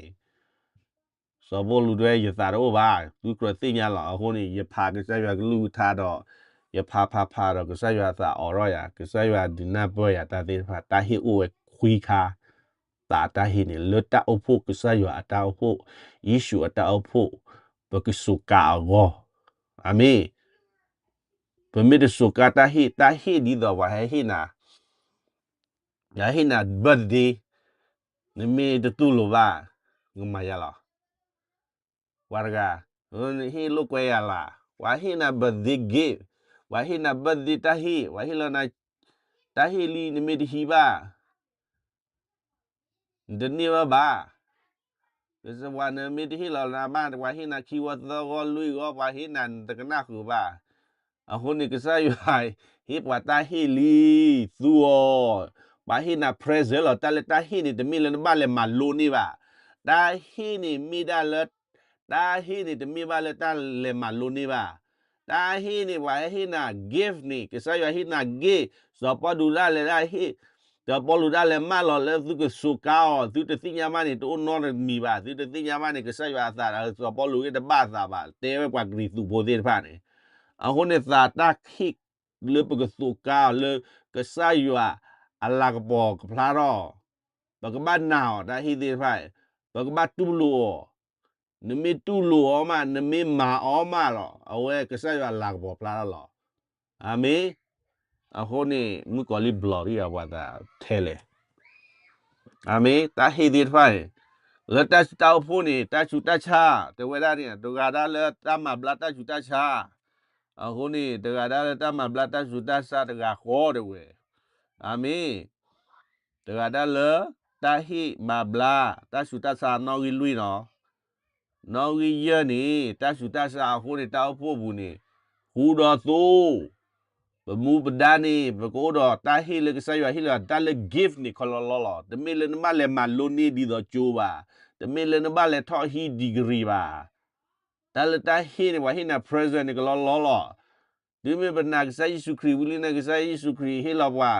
စီၤပီလူးတဲ ယသးတအိၣ်ဘၣ်, သုကြၢးသ့ၣ်ညါလီၤ. အဃိန့ၣ် ယဖးကစၢ်ယွၤကလုၢ်ကထါဒီး ယဖးဖးဖးဒီးကစၢ်ယွၤအသးအိးထီၣ်ယၤ, ကစၢ်ယွၤဒုးနၢ်ပၢၢ်ယၤတၢ်သ့ၣ်တဖၣ်, တၢ်ဟ့ၣ်အိၣ်ဝဲခွံခါ, သးတၢ်ဟ့ၣ်န့ၣ် လၢတၢ်အိၣ်ဖှိၣ် ကစၢ်ယွၤအတၢ်အိၣ်ဖှိၣ်, ယ့ၣ်ၡူးအတၢ်အိၣ်ဖှိၣ်, ပကစိာ်ကးအဂီၢ်. အၤမ့ၣ်. ပမ့ၢ်တစိာ်ကးတၢ်ဟ့ၣ်, တၢ်ဟ့ၣ်ဒ်သိးပှၤဟဲဟ့ၣ်နၤ, ယဟ့ၣ်နၤ birthday, နမ့ၢ်တတူၢ်လိာ်ဘၣ်, နကမၤယၤလီၤ. ပှၤတဂၤ, ဟ့ၣ်လိာ်ကွဲယၤလီၤ, ပှၤဟ့ၣ်နၤ birthday gift, ပှၤဟ့ၣ်နၤ birthday တၢ်ဟ့ၣ်, ပှၤဟ့ၣ်လီၤနၤ တၢ်ဟ့ၣ်လံ နမ့ၢ်တဟံးဘၣ် နတန့ၢ်ဝဲဘၣ်. ပှၤနမ့ၢ်တဟ့ၣ်လီၤနၤဘၣ် ပှၤဟ့ၣ်နၤခံဂီၢ်သၢဂီၢ်လွံၢ်ဂီၢ် ပှၤဟ့ၣ်နၤနတကနၣ်ဃုာ်ဘၣ်. အဃိန့ၣ် ကစၢ်ယွၤဟ့ၣ်ပှၤတၢ်ဟ့ၣ်လံ သူအီၤ, ပှၤဟ့ၣ်နၤ present လီၤ. တၢ်လၢတၢ်ဟ့ၣ်န့ၣ် တမ့ၢ်လၢနဘၣ်လဲၤမၤလိန့ၢ်ဘၣ်. တၢ်ဟ့ၣ်န့ၣ်မ့ၢ်ဒၣ်လၢ တၢ်ဟ့ၣ်န့ၣ် တမ့ၢ်ဘၣ်လၢတၢ်လဲၤမၤလိန့ၢ်ဘၣ်. တၢ်ဟ့ၣ်န့ၣ် ပှၤဟဲဟ့ၣ်နၤ gift န့ၣ် ကစၢ်ယွၤဟ့ၣ်နၤ gift, စီၤပီလူးဒၣ်လဲာ်ဒၣ်ဟ့ၣ်, စီၤပီလူးဒၣ်လဲာ်မၢလီၤလၢသုကစိာ်ကးအီၤ, သုတသ့ၣ်ညါဘၣ်န့ၣ် တအိၣ်နီတမံၤဘၣ်, သုတသ့ၣ်ညါဘၣ်န့ၣ် ကစၢ်ယွၤအသးဒီး စီၤပီလူးဂ့ၢ်တဘၣ်အသးဘၣ်, တဲဝဲပှၤကရံၣ်သူးဖိသ့ၣ်တဖၣ်န့ၣ်. အဃိန့ၣ် သးတၢ်ဟ့ၣ်လၢပကစိာ်ကးအီၤလၢ ကစၢ်ယွၤအလၤကပီၤကဖျါထီၣ်, ပကဘၣ်နာ်အီၤတၢ်ဟ့ၣ်သ့ၣ်တဖၣ်, ပကဘၣ်တူၢ်လိာ်အီၤ, နမ့ၢ်တူၢ်လိာ်အီၤမး နမ့ၢ်မၤအီၤမးလီၤ အဝဲကစၢ်ယွၤအလၤကပီၤဖျါထီၣ်လီၤ. အၤမ့ၣ်. အဃိန့ၣ် မုၣ်ကီၤလံၢ်ဘျီးဒံးအပှၤသးထဲလဲၣ်. အၤမ့ၣ်, တၢ်ဟ့ၣ်သ့ၣ်တဖၣ်န့ၣ်, လၢတၢ်စူၢ်တၢ်အိၣ်ဖှိၣ်န့ၣ် တၢ်ဆူးတၢ်ဆါ, တဲဝဲဒၣ်န့ၣ် တဂၤဒၣ်လၢတၢ်မၤဘျါတၢ်ဆူးတၢ်ဆါ, အဃိန့ၣ် တဂၤဒၣ်လၢတၢ်မၤဘျါတၢ်ဆူးတၢ်ဆါတဂၤဃီတဲဝဲ, အၤမ့ၣ်, တဂၤဒၣ်လၢ တၢ်ဟ့ၣ်မၤဘျါ တၢ်ဆူးတၢ်ဆါနီၣ်ဂံၢ်လွံၢ်နီၤ, နီၣ်ဂံၢ်ယဲၢ်န့ၣ် တၢ်ဆူးတၢ်ဆါအဃိန့ၣ် တၢ်အိၣ်ဖှိၣ်ပူၤန့ၣ် ဃူဒီးသိ, ပမူပဒါန့ၣ် ပကအိၣ်ဒီးတၢ်ဟ့ၣ်လၢကစၢ်ယွၤဟ့ၣ်လီၤ တၢ်လၢ gift န့ၣ် ကလီလီလီၤ. တမ့ၢ်လၢနဘၣ်လဲၤမၤလိန့ၢ်ဒ်သိးကၠိဘၣ်, တမ့ၢ်လၢနဘၣ်လဲၤထီၣ်ဟံး degree ဘၣ်. တၢ်လၢတၢ်ဟ့ၣ်န့ၣ် ပှၤဟ့ၣ်နၤ present န့ၣ် ကလီလီလီၤ. တုၤမ့ၢ်ပနာ်ကစၢ်ယ့ၣ်ၡူးခရံာ်ဝံၤလံန့ၣ် ကစၢ်ယ့ၣ်ၡူးခရံာ်ဟ့ၣ်လီၤပှၤ,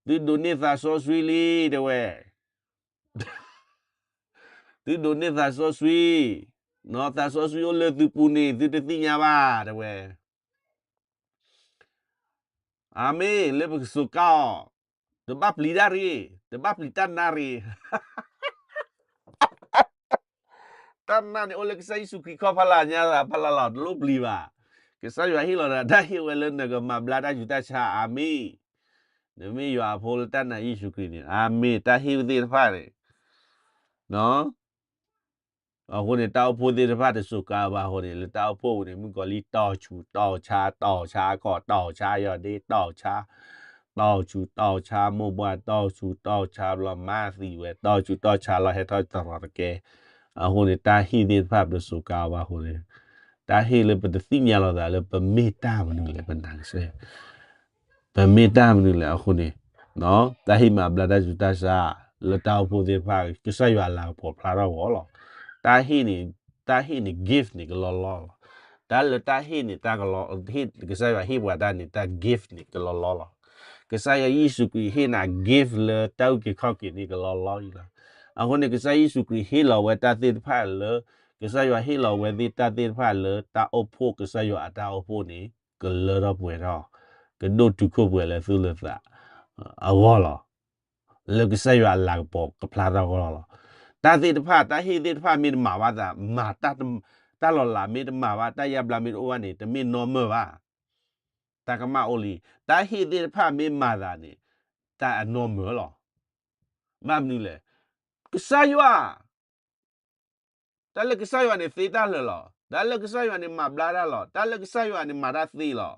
သုဒိးန့ၢ်သးစီဆှံလံ တဲဝဲ. သုဒိးန့ၢ်သးစီဆှံ, သးစီဆှံအိၣ်လၢသုပူၤန့ၣ် သုတသ့ၣ်ညါဘၣ် တဲဝဲ. အၤမ့ၣ်, လၢပကစိာ်ကးအီၤ, တဘၣ်ပျံၤတၢ်ရ့, တဘၣ်ပျံၤတၢ်နါရ့. တၢ်နါန့ၣ် အိၣ်လၢကစၢ်ယ့ၣ်ၡူးခရံာ်ခီၣ်ဖီလာ်ညါသးဖီလာ်လီၤ, တလိၣ်ပျံၤဘၣ်. ကစၢ်ယွၤဟ့ၣ်လီၤဒီး တၢ်ဟ့ၣ်ဝဲလၢနကမၤဘျါတၢ်ဆူးတၢ်ဆါ, အၤမ့ၣ်. နမ့ၢ်ယွၤအဖိလၢတၢ်နာ်ယ့ၣ်ၡူးခရံာ်န့ၣ်, အၤမ့ၣ်, တၢ်ဟ့ၣ်သ့ၣ်တဖၣ်န့ၣ် အဃိန့ၣ် တၢ်အိၣ်ဖှိၣ်သ့ၣ်တဖၣ်တစိာ်ကးဘၣ်အဃိန့ၣ် လၢတၢ်အိၣ်ဖှိၣ်ပူၤန့ၣ် မုၣ်ကီၤလံၢ်တီၢ်ဆူးတီၢ်ဆါ တီၢ်ဆါကီၢ် တီၢ်ဆါယီၢ်ဒ့ တီၢ်ဆါ, တီၢ်ဆူးတီၢ်ဆါမိၢ်ပှၢ် တီၢ်ဆူးတီၢ်ဆါဘျီမၤသံဝဲ တီၢ်ဆူးတီၢ်ဆါလီၤဟဲထီၣ်တရီၤတကဲ. အဃိန့ၣ် တၢ်ဟ့ၣ်သ့ၣ်တဖၣ်ပတစိာ်ကးဘၣ်အဃိန့ၣ် တၢ်ဟ့ၣ်လၢပတသ့ၣ်ညါလိာ်သးလၢပမ့ၢ်တၢ်မနုၤလဲၣ် ပနာ်ကစၢ် ပမ့ၢ်တၢ်မနုၤလဲၣ်အဃိန့ၣ်, တၢ်ဟ့ၣ်မၤဘျါတၢ်ဆူးတၢ်ဆါ လၢတၢ်အိၣ်ဖှိၣ်သ့ၣ်တဖၣ် ကစၢ်ယွၤအလၤကပီၤဖျါထီၣ်အဂီၢ်လီၤ. တၢ်ဟ့ၣ်န့ၣ်, တၢ်ဟ့ၣ်န့ၣ် gift န့ၣ် ကလီလီလီၤ. တၢ်လၢတၢ်ဟ့ၣ်န့ၣ် တၢ်ကလီ, ကစၢ်ယွၤဟ့ၣ်ပှၤတၢ်န့ၣ် တၢ် gift န့ၣ် ကလီလီလီၤ. ကစၢ်ယွၤယ့ၣ်ၡူးခရံာ်ဟ့ၣ်နၤ gift လၢတၢ်အုၣ်က့ၤခီၣ်က့ၤန့ၣ် ကလီလီလီၤ. အဃိန့ၣ် ကစၢ်ယ့ၣ်ၡူးခရံာ်ဟ့ၣ်လီၤဝဲတၢ်သ့ၣ်တဖၣ်လၢ, ကစၢ်ယွၤဟ့ၣ်လီၤဝဲသ့ၣ်တၢ်သ့ၣ်တဖၣ်လၢတၢ်အိၣ်ဖှိၣ် ကစၢ်ယွၤအတၢ်အိၣ်ဖှိၣ်န့ၣ် ကလၢထီၣ်ပှဲၤထီၣ်, ကဒိၣ်တုာ်ခိၣ်ပှဲၤလၢသူၣ်လၢသးအဂီၢ်လီၤ. လၢကစၢ်ယွၤအလၤကပီၤကဖျါထီၣ်အဂီၢ်လီၤ. တၢ်သ့ၣ်တဖၣ် တၢ်ဟ့ၣ်သ့ၣ်တဖၣ်မ့ၢ်တမၤဘၣ်သး, မၤတၢ်, တၢ်လီၤလးမ့ၢ်တမၤဘၣ်, တၢ်ယါဘျါမ့ၢ်တအိၣ်ဘၣ်န့ၣ် တမ့ၢ် normal ဘၣ်. တၢ်ကမၣ်အိၣ်လံ. တၢ်ဟ့ၣ်သ့ၣ်တဖၣ်မ့ၢ်မၤသးန့ၣ် တၢ်အ normal လီၤ. ဘၣ်မနုၤလဲၣ်. ကစၢ်ယွၤ တၢ်လၢကစၢ်ယွၤန့ၣ်သ့တၢ်လၢာ်လီၤ. တၢ်လၢကစၢ်ယွၤန့ၣ်မၤဘျါတၢ်လီၤ. တၢ်လၢကစၢ်ယွၤန့ၣ်မၤတၢ်သ့လီၤ.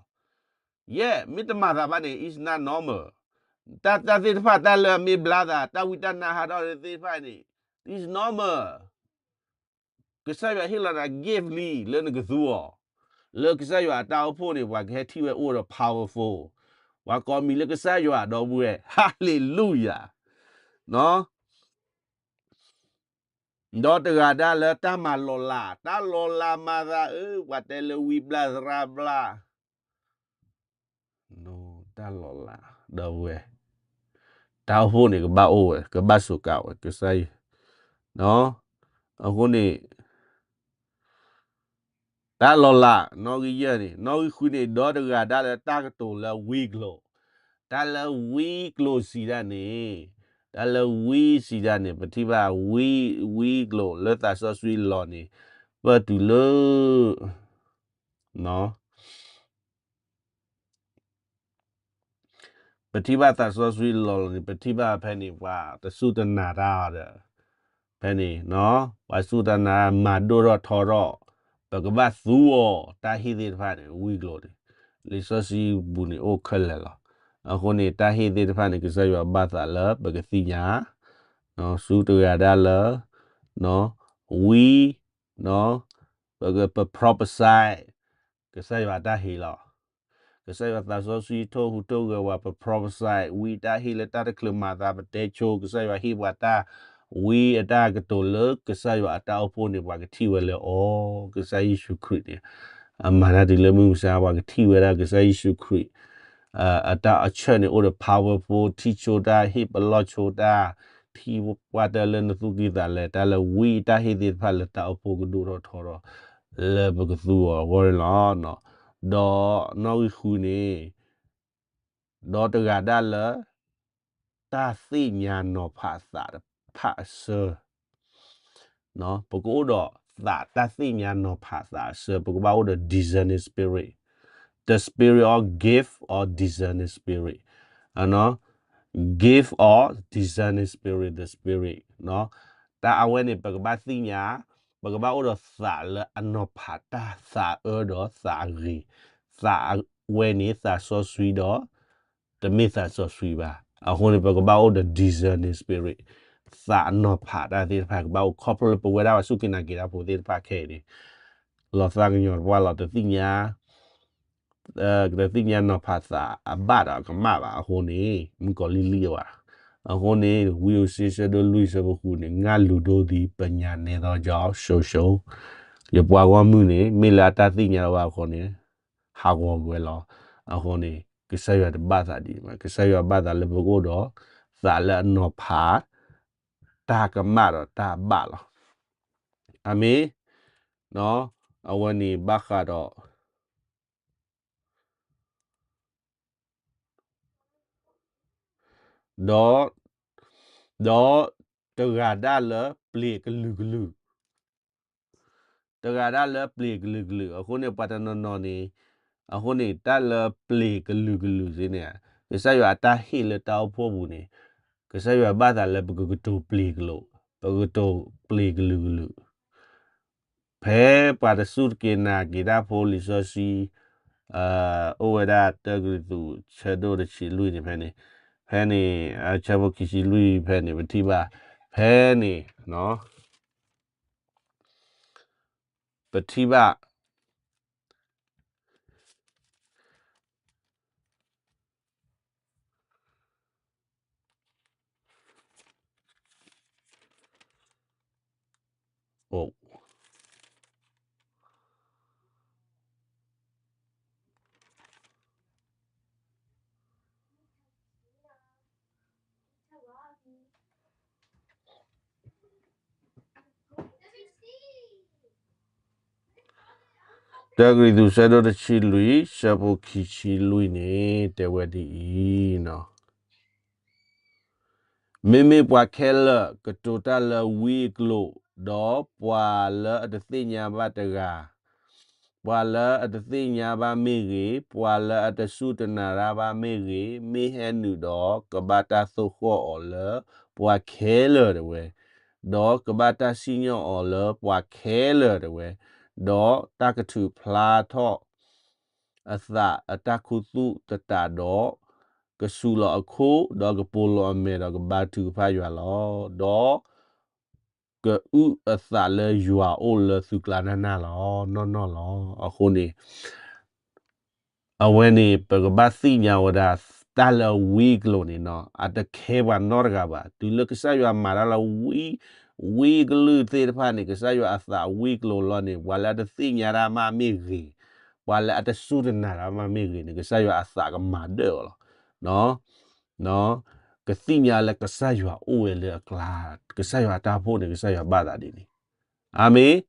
ယဲၢ် မ့ၢ်တမၤသးဘၣ်န့ၣ် it's not normal. တၢ် တၢ်သ့ၣ်တဖၣ် တၢ်လၢအမ့ၢ်ဘျါသး တၢ်ဝံတၢ်နါဟးထီၣ်သ့ၣ်တဖၣ်န့ၣ် it's normal. ကစၢ်ယွၤဟ့ၣ်လီၤနၤ gift လံ လၢနကသူအီၤ, လၢကစၢ်ယွၤအတၢ်အိၣ်ဖှိၣ်န့ၣ် ပှၤကဟဲထံၣ်ဝဲအိၣ်ဒီး powerful, ပှၤကိးမံၤလၢကစၢ်ယွၤဒီပုၢ်ဝဲၢ်, hallelujah. ဒီးတဂၤဒၣ်လၢတၢ်မၤလီၤလး, တၢ်လီၤလးမၤသးဧၢ, ပှၤတဲလၢဝံဘျၣ်သရၣ်ဘျၣ်, တၢ်လီၤလး, ဒီပုၢ်ဝဲၢ်, တၢ်အိၣ်ဖှိၣ်န့ၣ် ကဘၣ်အိၣ်ဝဲ ကဘၣ်စူးကါဝဲ ကစၢ်ယွၤ, အဃိန့ၣ် တၢ်လီၤလး နီၣ်ဂံၢ်ယဲၢ်န့ၣ်, နီၣ်ဂံၢ်ဃုန့ၣ် ဒီတဂၤဒၣ်လၢတၢ်ကတိၤလၢဝံကျိၤ, တၢ်လၢဝံကျိၤစံးဒၣ်န့ၣ်, တၢ်လၢဝံစံးဒၣ်န့ၣ် ပထံၣ်ဘၣ်ဝံ, ဝံကျိၤလၢသးစီဆှံလီၤန့ၣ်, ပတုၤလၢ ပထံၣ်ဘၣ်သးစီဆှံလီၤလီၤန့ၣ် ပထံၣ်ဘၣ်ဖဲန့ၣ် ပှၤတစူၢ်တနာ်တၢ်ဒီး, ဖဲန့ၣ်, ပှၤစူၢ်တနာ်မၤဒိၣ်ထီၣ်ထီထီၣ်, ပကဘၣ်သူအီၤတၢ်ဟ့ၣ်သ့ၣ်တဖၣ်န့ၣ် ဝံကျိၤန့ၣ်, လံာ်စီဆှံပူၤန့ၣ်အိၣ်ခဲလၢာ်လီၤ. အဃိန့ၣ် တၢ်ဟ့ၣ်သ့ၣ်တဖၣ်န့ၣ် ကစၢ်ယွၤဘၣ်သးလၢပကသ့ၣ်ညါ, စူၢ်တဂၤဒၣ်လၢ ဝံ, ပက, ပ prophesy ကစၢ်ယွၤအတၢ်ဟ့ၣ်လီၤ. ကစၢ်ယွၤသးစီဆှံထိၣ်ဟူးထိၣ်ဂဲၤဝဲ ပ prophesy ဝံအတၢ်ဟ့ၣ်လၢတၢ်တချုးမၤသး ပတဲဆိ, ကစၢ်ယွၤဟ့ၣ်ပှၤတၢ်, ဝံအတၢ်ကတိၤလၢကစၢ်ယွၤအတၢ်အိၣ်ဖှိၣ်န့ၣ် ပှၤကထံၣ်ဝဲလၢအီၤ, ကစၢ်ယ့ၣ်ၡူးခရံာ်န့ၣ်, အမၤတၢ်တုၤလၢမုၢ်မဆါ ပှၤကထံၣ်ဝဲဒၣ်ကစၢ်ယ့ၣ်ၡူးခရံာ် အတၢ်အဆၢန့ၣ်အိၣ်ဒီး powerful, ထံၣ်ဆိတၢ်, ဟ့ၣ်ပလီၢ်ဆိတၢ်, ထံၣ်ပှၢ်တၢၢ်လၢနသူၣ်ကံၢ်သးလဲ, တၢ်လၢဝံအတၢ်ဟ့ၣ်သ့ၣ်တဖၣ်လၢတၢ်အိၣ်ဖှိၣ်ကဒိၣ်ထီၣ်ထီထီၣ် လၢပကသူအီၤအဂီၢ်န့ၣ်လီၤ. ဒီးနီၣ်ဂံၢ်ဃုန့ၣ်, ဒီတဂၤဒၣ်လၢ တၢ်သ့ၣ်ညါနီၤဖးသးတဖၣ်အဆၢ ပကအိၣ်ဒီးသးတၢ်သ့ၣ်ညါနီၤဖးသးအဆၢ, ပကဘၣ်အိၣ်ဒီး discerning spirit, the spirit of gift or discerning spirit, gift or discerning spirit, the spirit, တၢ်အဝဲန့ၣ် ပကဘၣ်သ့ၣ်ညါ, ပကဘၣ်အိၣ်ဒီးသးလၢအနီၤဖးတၢ်သးအၢဒီးသးအဂ့ၤ, သးအဝဲန့ၣ်သးစီဆှံဒီး တမ့ၢ်သးစီဆှံဘၣ်. အဃိန့ၣ် ပကဘၣ်အိၣ်ဒီး discerning spirit, သးအနီၤဖးတၢ်သ့ၣ်တဖၣ် ကဘၣ်အိၣ်ခီဖျိလၢပဝဲဒၣ်ပှၤစူၢ်က့ၤနာ်က့ၤတၢ်ဖိသ့ၣ်တဖၣ်ခဲအံၤန့ၣ်, လီၤသးကညီၤတပှၢ်လီၤ တသ့ၣ်ညါ, တသ့ၣ်ညါနီၤဖးသးအဘၣ်ဒီးအကမၣ်ဘၣ်အဃိန့ၣ် မုၣ်ကီၤလံၢ်လံၢ်အီၤဘၣ်. အဃိန့ၣ် ဝံဧိၤစ့ဆၢဒိၣ်လွံၢ်ဆၢဖိဃုန့ၣ် ငါလူၤဒိသံပညာနည်းသောကြောင့် ဆုံးရှုံး, ယပှၤဂီၢ်မုၢ်န့ၣ် မ့ၢ်လၢအတၢ်သ့ၣ်ညါလၢၤဘၣ်အဃိန့ၣ် ဟးဂီၤကွံာ်ဝဲလီၤ. အဃိန့ၣ် ကစၢ်ယွၤတဘၣ်သးဒ်န့ၣ်ဘၣ်, ကစၢ်ယွၤဘၣ်သးလၢပကအိၣ်ဒီး သးလၢအနီၤဖး တၢ်ကမၣ်ဒီးတၢ်ဘၣ်လီၤ. အၤမ့ၣ်. အဝဲန့ၣ်ဘၣ်ဃးဒီး ဒီး, ဒီးတဂၤဒၣ်လၢပျ့ၤကလုာ်ကလုာ်, တဂၤဒၣ်လၢပျ့ၤကလုာ်ကလုာ်, အဃိန့ၣ် ပှၤတနီၤနီၤန့ၣ်, အဃိန့ၣ် တၢ်လၢပျ့ၤကလုာ်ကလုာ်သ့ၣ်န့ၣ်, ကစၢ်ယွၤအတၢ်ဟ့ၣ်လၢတၢ်အိၣ်ဖှိၣ်ပူၤန့ၣ်, ကစၢ်ယွၤဘၣ်သးလၢပကကတိၤပျ့ၤကလုာ်, ပကတိၤပျ့ၤကလုာ်ကလုာ် ဖဲပှၤတစူၢ်တက့ၤနာ်က့ၤတၢ်ဖိလံာ်စီဆှံ, အိၣ်ဝဲဒၣ်တၢကရံၣ်သူး ဆၢဒိၣ်တဆံလွံၢ်န့ၣ်ဖဲန့ၣ်, ဖဲန့ၣ်, ဆၢဖိခံဆံလွံၢ်ဖဲန့ၣ် ပထံၣ်ဘၣ်, ဖဲန့ၣ်, ပထံၣ်ဘၣ် တၢကရံၣ်သူး ဆၢဒိၣ်တဆံလွံၢ် ဆၢဖိခံဆံလွံၢ်န့ၣ် တဲဝဲဒ်အံၤ, မ့မ့ၢ်ပှၤခဲလၢာ်ကတိၤတၢ်လၢဝံအကျိာ်, ဒီးပှၤလၢအတသ့ၣ်ညါဘၣ်တဂၤ, ပှၤလၢအတသ့ၣ်ညါဘၣ်မ့ၢ်ဂ့ၤ, ပှၤလၢအတစူၢ်တနာ်တၢ်ဘၣ်မ့ၢ်ဂ့ၤ, မ့ၢ်ဟဲနုာ်ဒီး ကဘၣ်တၢ်သိၣ်ဃီၣ်အီၤလၢပှၤခဲလၢာ်တဝဲ, ဒီးကဘၣ်တၢ်စံၣ်ညီၣ်အီၤလၢပှၤခဲလၢာ်တဝဲ, ဒီးတၢ်ကထုးဖျါထီၣ်အသးအတၢ်ခူသူၣ်သတးဒီး ကဆူးလီၤအခိၣ်, ဒီးကပိာ်လိာ်အမဲာ်, ဒီးကဘါထုကဖၣ်ယွၤလီၤ. ဒီးကအုၣ်အသးလၢယွၤအိၣ်လၢသုကျါနၢ်နၢ်လီၤ, နီၢ်နီၢ်လီၤ. အဃိန့ၣ် အဝဲန့ၣ် ပကဘၣ်သ့ၣ်ညါဝဲဒၣ် တၢ်လၢဝံအကျိၤန့ၣ်နီၤ အတခဲပှၤနီတဂၤဘၣ်. တုၤလၢကစၢ်ယွၤမၤတၢ်လၢ ဝံအကလုၢ်သ့ၣ်တဖၣ်န့ၣ် ကစၢ်ယွၤအသးဝံအကျိၤလီၤန့ၣ် ပှၤလၢအတသ့ၣ်ညါတၢ်မးမ့ၢ်ဂ့ၤ, ပှၤလၢအတစူၢ်တနာ်တၢ်မးမ့ၢ်ဂ့ၤန့ၣ် ကစၢ်ယွၤအသးကမၤဒၢၣ်အီၤလီၤ. ကသ့ၣ်ညါလၢကစၢ်ယွၤအိၣ်ဝဲလၢအကျါ, ကစၢ်ယွၤအတၢ်အိၣ်ဖှိၣ်န့ၣ် ကစၢ်ယွၤဘၣ်သးဒ်န့ၣ်. အၤမ့ၣ်.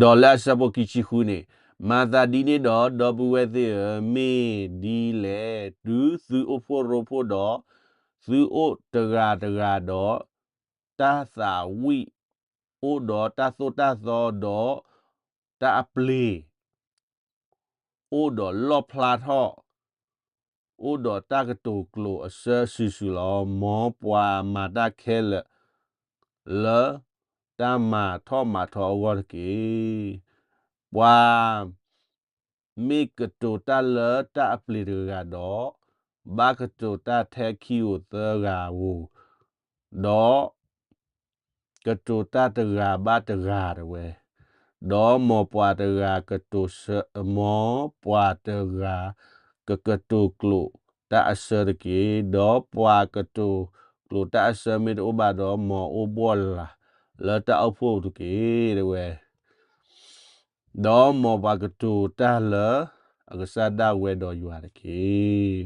ဒီးလၢအဆၢဖိခံဆံဃုန့ၣ်, မၤသးဒ်န့ၣ်ဒီး ဒီပုၢ်ဝဲၢ်သ့ၣ်ဧၢ, မ့ၢ်ဒ်လဲၣ်, တုၤသုအိၣ်ဖှိၣ်ရိဖှိၣ်ဒီး, သုအိၣ်တဂၤတဂၤဒီး တၢ်သးဝံၣ်, အိၣ်ဒီးတၢ်သိၣ်တၢ်သီဒီး တၢ်အပျ့ၤ အိၣ်ဒီးလီၣ်ဖျါထီၣ်, အိၣ်ဒီးတၢ်ကတိၤကျိာ်အဆၢစုာ်စုာ်လီၤ. မ်ပှၤမၤတၢ်ခဲလၢာ် လၢတၢ်မၤထီၣ်မၤထီအဂီၢ်တက့ၢ်. ပှၤမ့ၢ်ကတိၤတၢ်လၢတၢ်အပျ့ၤတဂၤဒီး, ဘၣ်ကတိၤတၢ်ထဲခံဧိၤသၢဂၤဧိၤ, ဒီး ကတိၤတၢ်တဂၤဘၣ်တဂၤတဝဲ, ဒီးမ်ပှၤတဂၤကတိၤဆၢ, မ်ပှၤတဂၤကကတိၤကျိာ်တၢ်အဆၢတက့ၢ်. ဒီးပှၤကတိၤကျိာ်တၢ်အဆၢမ့ၢ်တအိၣ်ဘၣ်ဒီး, မ်အအိၣ်ဘှီၣ်လၤလၢတၢ်အိၣ်ဖှိၣ်တက့ၢ် တဝဲ, ဒီးမ်ပှၤကတိၤတၢ်လၢအကစၢ်ဒၣ်ဝဲဒီးယွၤတက့ၢ်.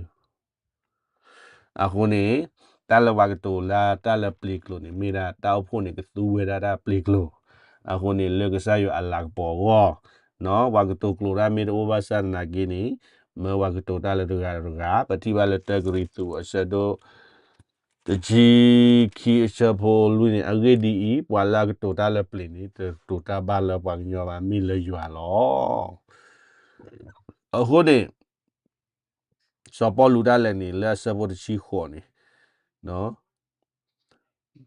အဃိန့ၣ်, တၢ်လၢပှၤကတိၤလၢတၢ်လၢပျ့ၤကျိာ်န့ၣ် မ့ၢ်ဒၣ်တၢ်အိၣ်ဖှိၣ်န့ၣ် ကသူဝဲဒၣ်တၢ်ပျ့ၤကျိာ်. အဃိန့ၣ် လၢကစၢ်ယွၤအလၤကပီၤအဂီၢ်, ပှၤကတိၤကျိာ်တၢ်မ့ၢ်တအိၣ်ဘၣ်ဆၣ်သနာ်က့န့ၣ်, မ့ၢ်ပှၤကတိၤတၢ်လၢတဂၤတဂၤ, ပထံၣ်ဘၣ်လၢတၢကရံၣ်သူးအဆၢဒိၣ် တဆံခံအဆၢဖိလွံၢ်န့ၣ်, အဂ့ၢ်ဒ်အံၤ, ပှၤလၢအကတိၤတၢ်လၢပျ့ၤန့ၣ် တကတိၤတၢ်ဘၣ်လၢပှၤကညီဘၣ်, မ့ၢ်လၢယွၤလီၤ. အဃိန့ၣ် စီၤပီလူးဒၣ်လဲာ်န့ၣ် လၢအဆၢဖိတဆံဃိးန့ၣ်,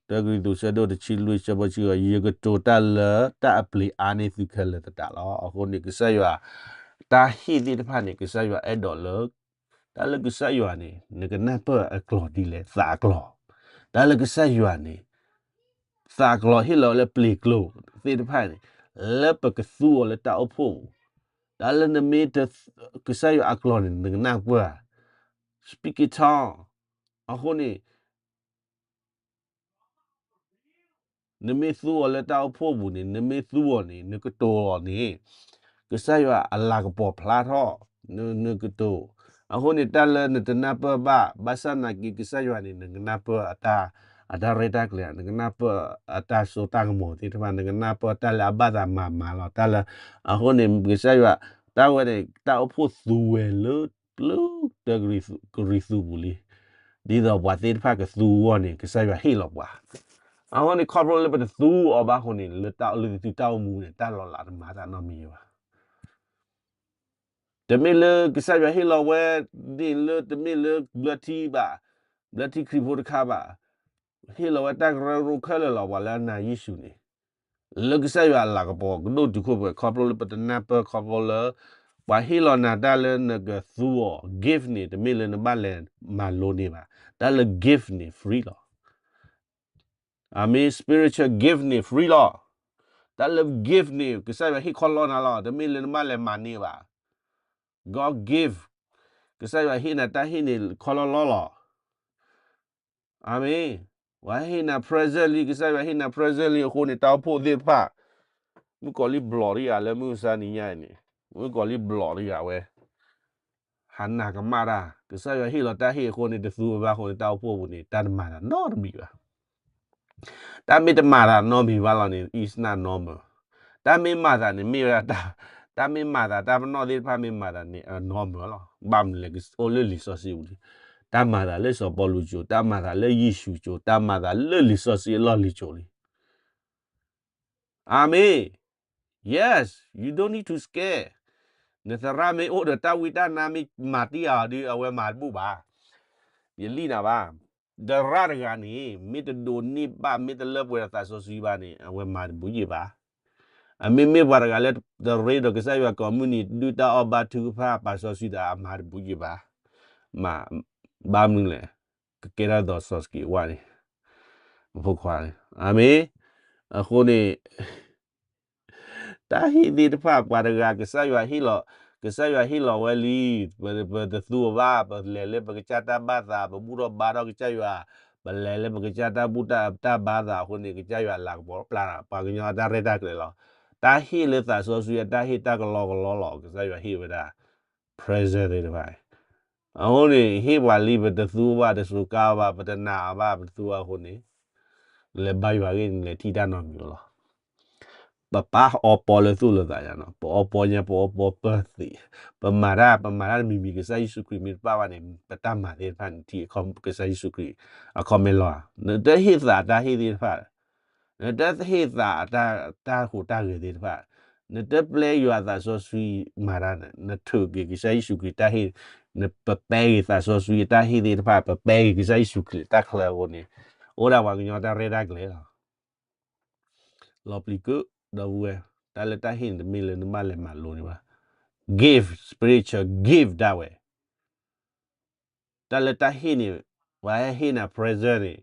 တၢကရံၣ်သူး ဆၢဒိၣ်တဆံလွံၢ် ဆၢဖိတဆံဃိး, ယကတိၤတၢ်လၢတၢ်အပျ့ၤအါန့ၢ်သုခဲလၢာ်သတးလီၤ. အဃိန့ၣ် ကစၢ်ယွၤ တၢ်ဟ့ၣ်သ့ၣ်တဖၣ်န့ၣ် ကစၢ်ယွၤအဲၣ်ဒိးလၢ တၢ်လၢကစၢ်ယွၤန့ၣ် နကနၢ်ပၢၢ်အကျိာ်ဒ်လဲၣ်, သးအကျိာ်. တၢ်လၢကစၢ်ယွၤန့ၣ် သးအကျိာ်ဟ့ၣ်လီၤလၢပျ့ၤကျိာ်သ့ၣ်တဖၣ်န့ၣ် လၢပကသူအီၤလၢတၢ်အိၣ်ဖှိၣ်ပူၤ, တၢ်လၢနမ့ၢ် ကစၢ်ယွၤအကျိာ်န့ၣ် နကနၢ်ပၢၢ် speak in tongue. အဃိန့ၣ် နမ့ၢ်သူအီၤလၢတၢ်အိၣ်ဖှိၣ်ပူၤန့ၣ်, နမ့ၢ်သူအီၤန့ၣ်, နကတိၤအီၤန့ၣ်, ကစၢ်ယွၤအလၤကပီၤဖျါထီၣ်, နကတိၤ. အဃိန့ၣ် တၢ်လၢနတနၢ်ပၢၢ်ဘၣ်, ဘၣ်ဆၣ်သနာ်က့ ကစၢ်ယွၤန့ၣ် နကနၢ်ပၢၢ်အတၢ်, အတၢ်ရဲၣ်တၢ်ကျဲၤ, နကနၢ်ပၢၢ်အတၢ်စိတၢ်ကမီၤသ့ၣ်တဖၣ်, နကနၢ်ပၢၢ်တၢ်လၢအဘၣ်သးမၤမၤလီၤ, တၢ်လၢ, အဃိန့ၣ် ကစၢ်ယွၤ, တၢ်ဝဲန့ၣ် တၢ်အိၣ်ဖှိၣ်သူဝဲလၢ လၢတၢကရံၣ်သူးပူၤလံ. ဒ်သိးပှၤသ့ၣ်တဖၣ်ကသူအဂီၢ်န့ၣ် ကစၢ်ယွၤဟ့ၣ်လီၤပှၤ. အဃိန့ၣ် ခီဖျိလၢပတသူအီၤဘၣ်အဃိန့ၣ် လၢတၢ်အိၣ်လၢသုတၢ်အိၣ်မူန့ၣ် တၢ်လီၤလးတမၤသးနီတမံၤဘၣ်. တမ့ၢ်လၢကစၢ်ယွၤဟ့ၣ်လီၤဝဲန့ၣ်လၢတမ့ၢ်လၢဘျၢထံဘၣ်, ဘျၢထံခရံာ်ဖိတခါဘၣ်. ဟ့ၣ်လီၤဝဲတၢ်ကရၢကရိခဲလၢာ်လီၤ ပှၤလၢအနာ်ယ့ၣ်ၡူးန့ၣ်. လၢကစၢ်ယွၤအလၤကပီၤကဒိၣ်တုာ်ခိၣ်ပှဲၤ ခီဖျိလၢပတနၢ်ပၢၢ် ခီဖျိလၢ ပှၤဟ့ၣ်လီၤနၤတၢ်လၢနကသူအီၤ gift န့ၣ် တမ့ၢ်လၢနဘၣ်လဲၤမၤလိန့ၢ်ဘၣ်. တၢ်လၢ gift န့ၣ် free လီၤ. အမ့ၢ် spiritual gift န့ၣ် free လီၤ. တၢ်လၢ gift န့ၣ် ကစၢ်ယွၤဟ့ၣ်ခီလီနၤလီၤ. တမ့ၢ်လၢနဘၣ်လဲၤမၤန့ၢ်ဘၣ်. God gift. ကစၢ်ယွၤဟ့ၣ်နၤတၢ်ဟ့ၣ်န့ၣ် ခီလီလီလီၤ. အၤမ့ၣ်. ပှၤဟ့ၣ်နၤ present လံ, ကစၢ်ယွၤဟ့ၣ်နၤ present လံအဃိန့ၣ် တၢ်အိၣ်ဖှိၣ်သ့ၣ်တဖၣ် မုၣ်ကီၤလံၢ်ဘျီးတယၤလၢမုၢ်မဆါနံၤညါအံၤန့ၣ်, မုၣ်ကီၤလံၢ်ဘျီးတယၤဝဲ ဟးနာ်ကမၣ်တၢ်, ကစၢ်ယွၤဟ့ၣ်လီၤတၢ်ဟ့ၣ်အဃိန့ၣ် တသူဝဲဘၣ်အဃိန့ၣ် တၢ်အိၣ်ဖှိၣ်ပူၤန့ၣ် တၢ်တမၤတၢ်နီတမံၤဘၣ်. တၢ်မ့ၢ်တမၤတၢ်နီတမံၤဘၣ်လီၤန့ၣ် it's not normal. တၢ်မ့ၢ်မၤသးန့ၣ် မ့ၢ်ဝဲဒၣ်တၢ်, တၢ်မ့ၢ်မၤသး တၢ်ပနီၣ်သ့ၣ်တဖၣ်မ့ၢ်မၤသးန့ၣ် အ normal လီၤ. ဘၣ်မနုၤလဲၣ် အိၣ်လၢလံာ်စီဆှံပူၤလံ. တၢ်မၤသးလၢစီၤပီလူးကၠိ, တၢ်မၤသးလၢယ့ၣ်ၡူးကၠိ, တၢ်မၤသးလၢလံာ်စီဆှံအလီၢ်လံၤကၠိလံ. အၤမ့ၣ်. Yes, you don't need to scare. နသရၣ်မ့ၢ်အိၣ်ဒီးတၢ်ဝံတၢ်နါမ့ၢ်မၤတံၢ်အီၤဒီး အဝဲမၤတဘူၣ်ဘၣ်. ယလံၣ်နၤဘၣ်. သရၣ်တဂၤန့ၣ် မ့ၢ်တဒိးန့ၢ်ဘၣ် မ့ၢ်တလၢပှဲၤဒီးသးစီဆှံဘၣ်န့ၣ် အဝဲမၤတဘူးယံာ်ဘၣ်. အမ့မ့ၢ်ပှၤတဂၤလၢတရ့ဒီးကစၢ်ယွၤကိးမုၢ်နံၤ ဒုၣ်တၢ်အီၣ်ဘၣ်ထုကဖၣ် ပာ်စီဆှံတၢ် အမၤတဘူးယံာ်ဘၣ်. မၤ ဘၣ်မနုၤလဲၣ်, ကကဲထီၣ်သးစီဆှံက့ၤဝဲန့ၣ် အဖိခွါန့ၣ် အမ့ၢ် အဃိန့ၣ် တၢ်ဟ့ၣ်သ့ၣ်တဖၣ် ပှၤတဂၤ ကစၢ်ယွၤဟ့ၣ်လီၤ, ကစၢ်ယွၤဟ့ၣ်လီၤဝဲလံ, ပ ပတသူအီၤဘၣ်, ပလဲၤလၢပကစၢ်တၢ်ဘၣ်သး, ပဘူၣ်ထီၣ်ဘါထီၣ်ကစၢ်ယွၤ, ပလဲၤလၢပကစၢ်တၢ်ဘူၣ်တၢ်ဘါသးအဃိန့ၣ် ကစၢ်ယွၤလၤကပီၤပျၢ်တၢ် ပှၤကညီအတၢ်ရဲၣ်တၢ်ကျဲၤလီၤ. တၢ်ဟ့ၣ်လၢသးစီဆှံအတၢ်ဟ့ၣ်တၢ်ကလီကလီလီၤ ကစၢ်ယွၤဟ့ၣ်ဝဲဒၣ် present သ့ၣ်တဖၣ် အဃိန့ၣ် ဟ့ၣ်ပှၤလံ ပတသူဘၣ် တစူးကါဘၣ် ပတနာ်အီၤဘၣ် ပတသူအဃိန့ၣ် လဲၤဘါယွၤဂ့ၢ်န့ၣ် လဲၤထံၣ်တၢ်နီတမံၤလီၤ. ပပာ်အီပီလၢသူၣ်လၢသးညါနီၤ ပအီပီညါ ပအီပီပၢၢ်သ့ၣ် ပမၤတၢ် ပမၤတၢ်တမံၤမံၤ ကစၢ်ယ့ၣ်ၡူးခရံာ်မ့ၢ်တပာ်ဘၣ်န့ၣ် ပတၢ်မၤသ့ၣ်တဖၣ်န့ၣ် ထံၣ်ကစၢ်ယ့ၣ်ၡူးခရံာ်အခီမ့ၢ်လီၤဧါ. နတဟ့ၣ်သးတၢ်ဟ့ၣ်သ့ၣ်တဖၣ် နတဟ့ၣ်သးတၢ်ဟူးတၢ်ဂဲၤသ့ၣ်တဖၣ် နတပျဲယွၤသးစီဆှံမၤတၢ်န့ၣ် နထုးက့ၤကစၢ်ယ့ၣ်ၡူးခရံာ်တၢ်ဟ့ၣ် နပပဲက့ၤသးစီဆှံတၢ်ဟ့ၣ်သ့ၣ်တဖၣ် ပပဲက့ၤကစၢ်ယ့ၣ်ၡူးခရံာ်တၢ်ချၢအဃိန့ၣ် အိၣ်ဒၣ်ပှၤကညီတၢ်ရဲၣ်တၢ်ကျဲၤလီၤ. လီၤပျံၤကုၣ် ဒီပုၢ်ဝဲၢ် တၢ်လၢတၢ်ဟ့ၣ်န့ၣ် တမ့ၢ်လၢနဘၣ်လဲၤမၤလိန့ၣ်ဘၣ်. gift, spiritual gift ဒၣ်ဝဲ တၢ်လၢတၢ်ဟ့ၣ်န့ၣ် ပှၤဟ့ၣ်နၤ present န့ၣ်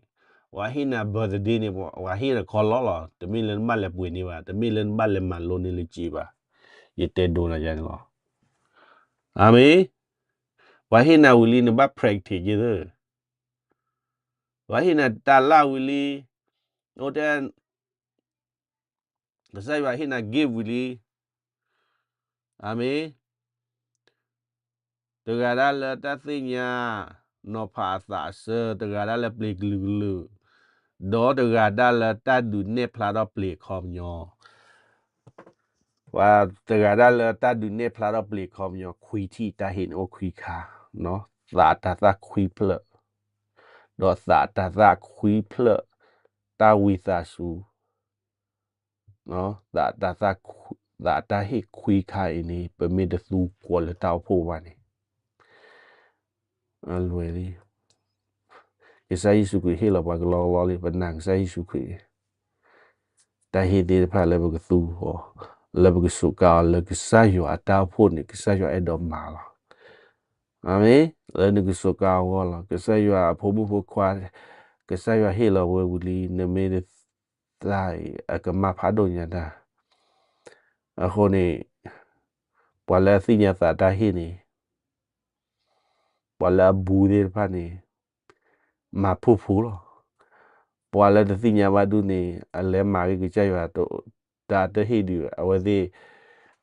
ပှၤဟ့ၣ်နၤ birthday န့ၣ် ပှၤဟ့ၣ်နၤခီလီလီၤ တမ့ၢ်လၢနဘၣ်လဲၤပှ့ၤန့ၢ်ဘၣ် တမ့ၢ်လၢနဘၣ်လဲၤမၤလိန့ၢ်လၢက့ဘၣ်. ယတဲဒိနၤယါန့ၣ်လီၤ. အၤမ့ၣ်. ပှၤဟ့ၣ်နၤဝံၤလံ နဘၣ် practice ယဲသၢ ပှၤဟ့ၣ်နၤတၢ်လၢ်ဝံၤလံ အိၣ်တဲ ကစၢ်ယွၤဟ့ၣ်နၤ gift ဝံၤလံ. အၤမ့ၣ်. တဂၤဒၣ်လၢတၢ်သ့ၣ်ညါ နီၤဖးအသးအဆၢ, တဂၤဒၣ်လၢပျ့ၤကလုာ်ကလုာ်, ဒီးတဂၤဒၣ်လၢတၢ်ဒုးနဲၣ်ဖျါထီၣ်ပျ့ၤအခီပညီ, ပှၤတဂၤဒၣ်လၢတၢ်ဒုးနဲၣ်ဖျါထီၣ်ပျ့ၤအခီပညီ ခွံထံၣ်တၢ်ဟ့ၣ်န့ၣ်အိၣ်ခွံခါ, သးတၤသၣ်ခွံဖျၢၣ်, ဒီးသးတၤသၣ်ခွံဖျၢၣ် တၢ်ဝံသးစူၤ သးတၤသၣ်, သးတၤဟ့ၣ်ခွံခါအံၤန့ၣ် ပမ့ၢ်တသူကွီၢ်လၢတၢ်အိၣ်ဖှိၣ်ဘၣ်န့ၣ်, အလွဲၢ်လံ. ကစၢ်ယ့ၣ်ၡူးခရံာ်ဟ့ၣ်လီၤပှၤကလီကလီလံ, ပနာ်ကစၢ်ယ့ၣ်ၡူးခရံာ်န့ၣ်, တၢ်ဟ့ၣ်သ့ၣ်တဖၣ်လၢပကသူအီၤ, လၢပကစူးကါအီၤလၢကစၢ်ယွၤအတၢ်အိၣ်ဖှိၣ်န့ၣ် ကစၢ်ယွၤအဲၣ်ဒိးမၤလီၤ. အၤမ့ၣ်, လၢနကစူးကါအဂီၢ်လီၤ. ကစၢ်ယွၤအဖိမုၣ်ဖိခွါ, ကစၢ်ယွၤဟ့ၣ်လီၤဝဲဝံၤလံ, နမ့ၢ်တသးအံၤ အကမၣ်ဖးဒိၣ်ညါတၢ်. အဃိန့ၣ်, ပှၤလၢအသ့ၣ်ညါသးတၢ်ဟ့ၣ်န့ၣ်, ပှၤလၢအဘူးသ့ၣ်တဖၣ်န့ၣ်, မၤဖှိၣ်ဖှိၣ်လီၤ. ပှၤလၢတသ့ၣ်ညါဘၣ်ဒူၣ်န့ၣ် အလဲၤမၤက့ၤကစၢ်ယွၤ တၢ်တဟ့ၣ်ဒုး အဝဲသ့ၣ်,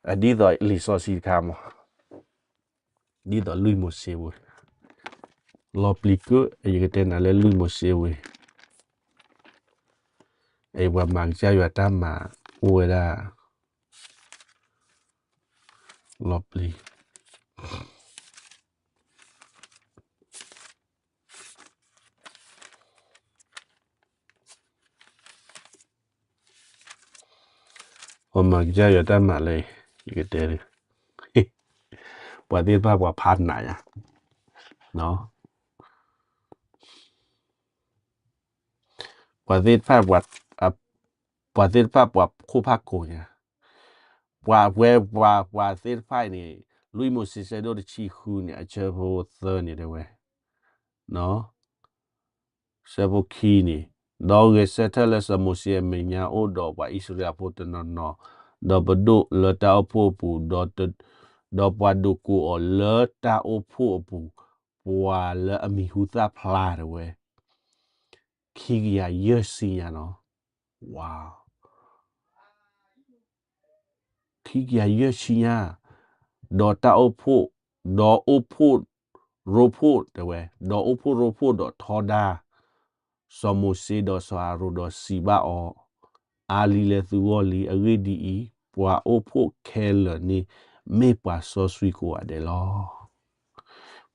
အဒ်သိးလံာ်စီဆှံတခါမး, ဒ်သိးလွံၢ်မိၤၡ့ဝဲ, လီၤပျံၤကုၣ် ယကတဲနၤလၢလွံၢ်မိၤၡ့ဝဲ, အံၤပှၤမၤကစၢ်ယွၤတၢ်မၤအိၣ်ဝဲဒၣ် လီၤပျံၤ ပှၤမၤကစၢ်ယွၤတၢ်မၤလၢ ယကတဲဒုး, ပှၤသ့ၣ်တဖၣ်ပှၤဖးနးယါ, ပှၤသ့ၣ်တဖၣ်, ပှၤသ့ၣ်တဖၣ်ပှၤခိၣ်ဖးကိာ်ညါ, ပှၤဝဲပှၤ, ပှၤသ့ၣ်တဖၣ်အံၤန့ၣ်, လွံၢ်မိၤၡ့ဆၢဒိၣ်တဆံဃုန့ၣ် အဆၢဖိသၢန့ၣ်တဲဝဲ ဆၢဖိခံန့ၣ်, ဒီးဂဲၤဆၢထၢၣ်လၢစီၤမိၤၡ့အမဲာ်ညါအိၣ်ဒီးပှၤအံၣ်စရ့လးဖိတနီၤနီၤ, ဒီးပဒိၣ်လၢတၢ်အိၣ်ဖှိၣ်အပူၤ, ဒီးပှၤဒိးကိးအီၤလၢတၢ်အိၣ်ဖှိၣ်အပူၤ, ပှၤလၢအမံၤဟူသၣ်ဖျါတဲဝဲ, ခံကယၤယဲၢ်ဆံညါနီၤ, ခံကယၤယဲၢ်ဆံညါ, ဒီးတၢ်အိၣ်ဖှိၣ်, ဒီးအိၣ်ဖှိၣ်ရိဖှိၣ်တဲဝဲ, ဒီးအိၣ်ဖှိၣ်ရိဖှိၣ်ဒီးထီဒါ စီၤမိၤၡ့ဒီးစီၤအၤရိၣ်ဒီးစံးဘၣ်အီၤ, အါလံလၢသုဂီၢ်လံ, အဂ့ၢ်ဒ်အံၤ, ပှၤအိၣ်ဖှိၣ်ခဲလၢာ်န့ၣ် မ့ၢ်ပှၤစီဆှံကိးဂၤဒဲးလီၤ.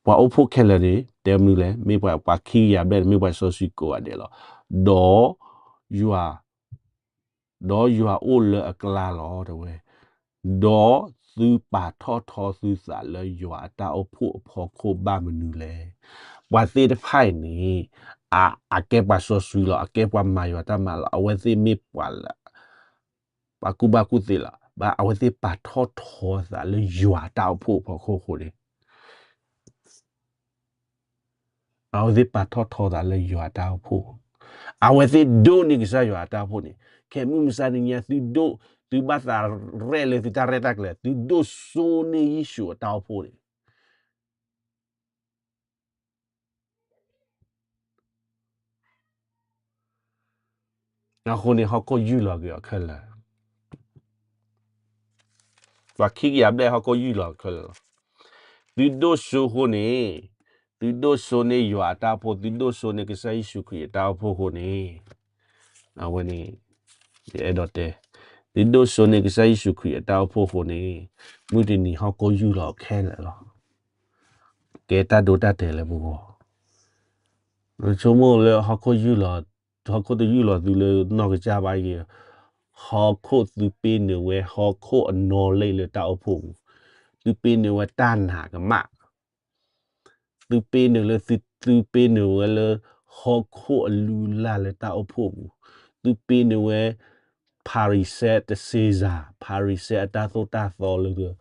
ပှၤအိၣ်ဖှိၣ်ခဲလၢာ်န့ၣ် တဲမနုၤလဲၣ်, မ့ၢ်ပှၤ, ပှၤခံကယၤဘျဲၣ်န့ၣ် မ့ၢ်ပှၤစီဆှံကိးဂၤဒဲးလီၤ. ဒီးယွၤ ဒီးယွၤအိၣ်လၢအကျါလီၤတဲဝဲ, ဒီးသုပာ်ထီၣ်ထီသုသးလၢယွၤအတၢ်အိၣ်ဖှိၣ်အဖီခိၣ်ဘၣ်မနုၤလဲၣ်. ပှၤသ့ၣ်တဖၣ်အံၤန့ၣ် အကဲပှၤစီဆှံလီၤ, အကဲပှၤမၤယွၤတၢ်မၤလီၤ, အဝဲသ့ၣ်မ့ၢ်ပှၤလၢ ပှၤကူၣ်ဘၣ်ကူၣ်သ့လီၤ, ဘၣ်အဝဲသ့ၣ်ပာ်ထီၣ်ထီသးလၢယွၤတၢ်အိၣ်ဖှိၣ်ဖီခိၣ်အဃိန့ၣ် အဝဲသ့ၣ်ပာ်ထီၣ်ထီသးလၢယွၤတၢ်အိၣ်ဖှိၣ်, အဝဲသ့ၣ်ဒိးန့ၢ်ကစၢ်ယွၤအတၢ်အိၣ်ဖှိၣ်န့ၣ်, ခဲမုၢ်မဆါတနံၤညါ သုဒိး, သုဘၣ်သးရဲၣ်လၢသုတၢ်ရဲၣ်တၢ်ကျဲၤ, သုဒိးစိန့ၢ်ယ့ၣ်ၡူးအတၢ်အိၣ်ဖှိၣ်န့ၣ် အဃိန့ၣ် ဟီၣ်ခိၣ်ယုၢ်လီၤက့ၤအီၤခဲလၢာ်, ပှၤခံကယၤဘျဲၣ် ဟီၣ်ခိၣ်ယုၢ်လီၤခဲလၢာ်လီၤ. သုဒိးစိအဃိန့ၣ်, သုဒိးစိန့ၢ်ယွၤအတၢ်အိၣ်ဖှိၣ်, သုဒိးစိန့ၢ်ကစၢ်ယ့ၣ်ၡူးခရံာ်အတၢ်အိၣ်ဖှိၣ်အဃိန့ၣ်, အဝဲန့ၣ် ယအဲၣ်ဒိးတဲ, သုဒိးစိန့ၢ်ကစၢ်ယ့ၣ်ၡူးခရံာ်အတၢ်အိၣ်ဖှိၣ်အဃိန့ၣ်, မုၢ်တနံၤဟီၣ်ခိၣ်ယုၢ်လီၤခဲလၢာ်လီၤ. ကဲတၢ်ဒိတၢ်တဲာ်လၢပဂီၢ်, ဆိကမိၣ်လၢဟီၣ်ခိၣ်ယုၢ်လီၤ, ဟီၣ်ခိၣ်တယုၢ်လီၤသုလၢနီၢ်ကစၢ်ဘၣ်အံၤ, ဟီၣ်ခိၣ်သုပ့ၤနုာ်ဝဲ ဟီၣ်ခိၣ်အနီၣ်လဲလၢတၢ်အိၣ်ဖှိၣ်ပူၤ, သုပ့ၤနုာ်ဝဲတၢ်နာ်ကမၣ် သုပ့ၤနုာ်လၢသု, သုပ့ၤနုာ်ဝဲလၢ ဟီၣ်ခိၣ်အလုၢ်အလၢ်လၢတၢ်အိၣ်ဖှိၣ်ပူၤ, သုပ့ၤနုာ်ဝဲ ဖၤရံၤၡဲတစ့စၤ, ဖၤရံၤၡဲအတၢ်သိၣ်တၢ်သီလၢ,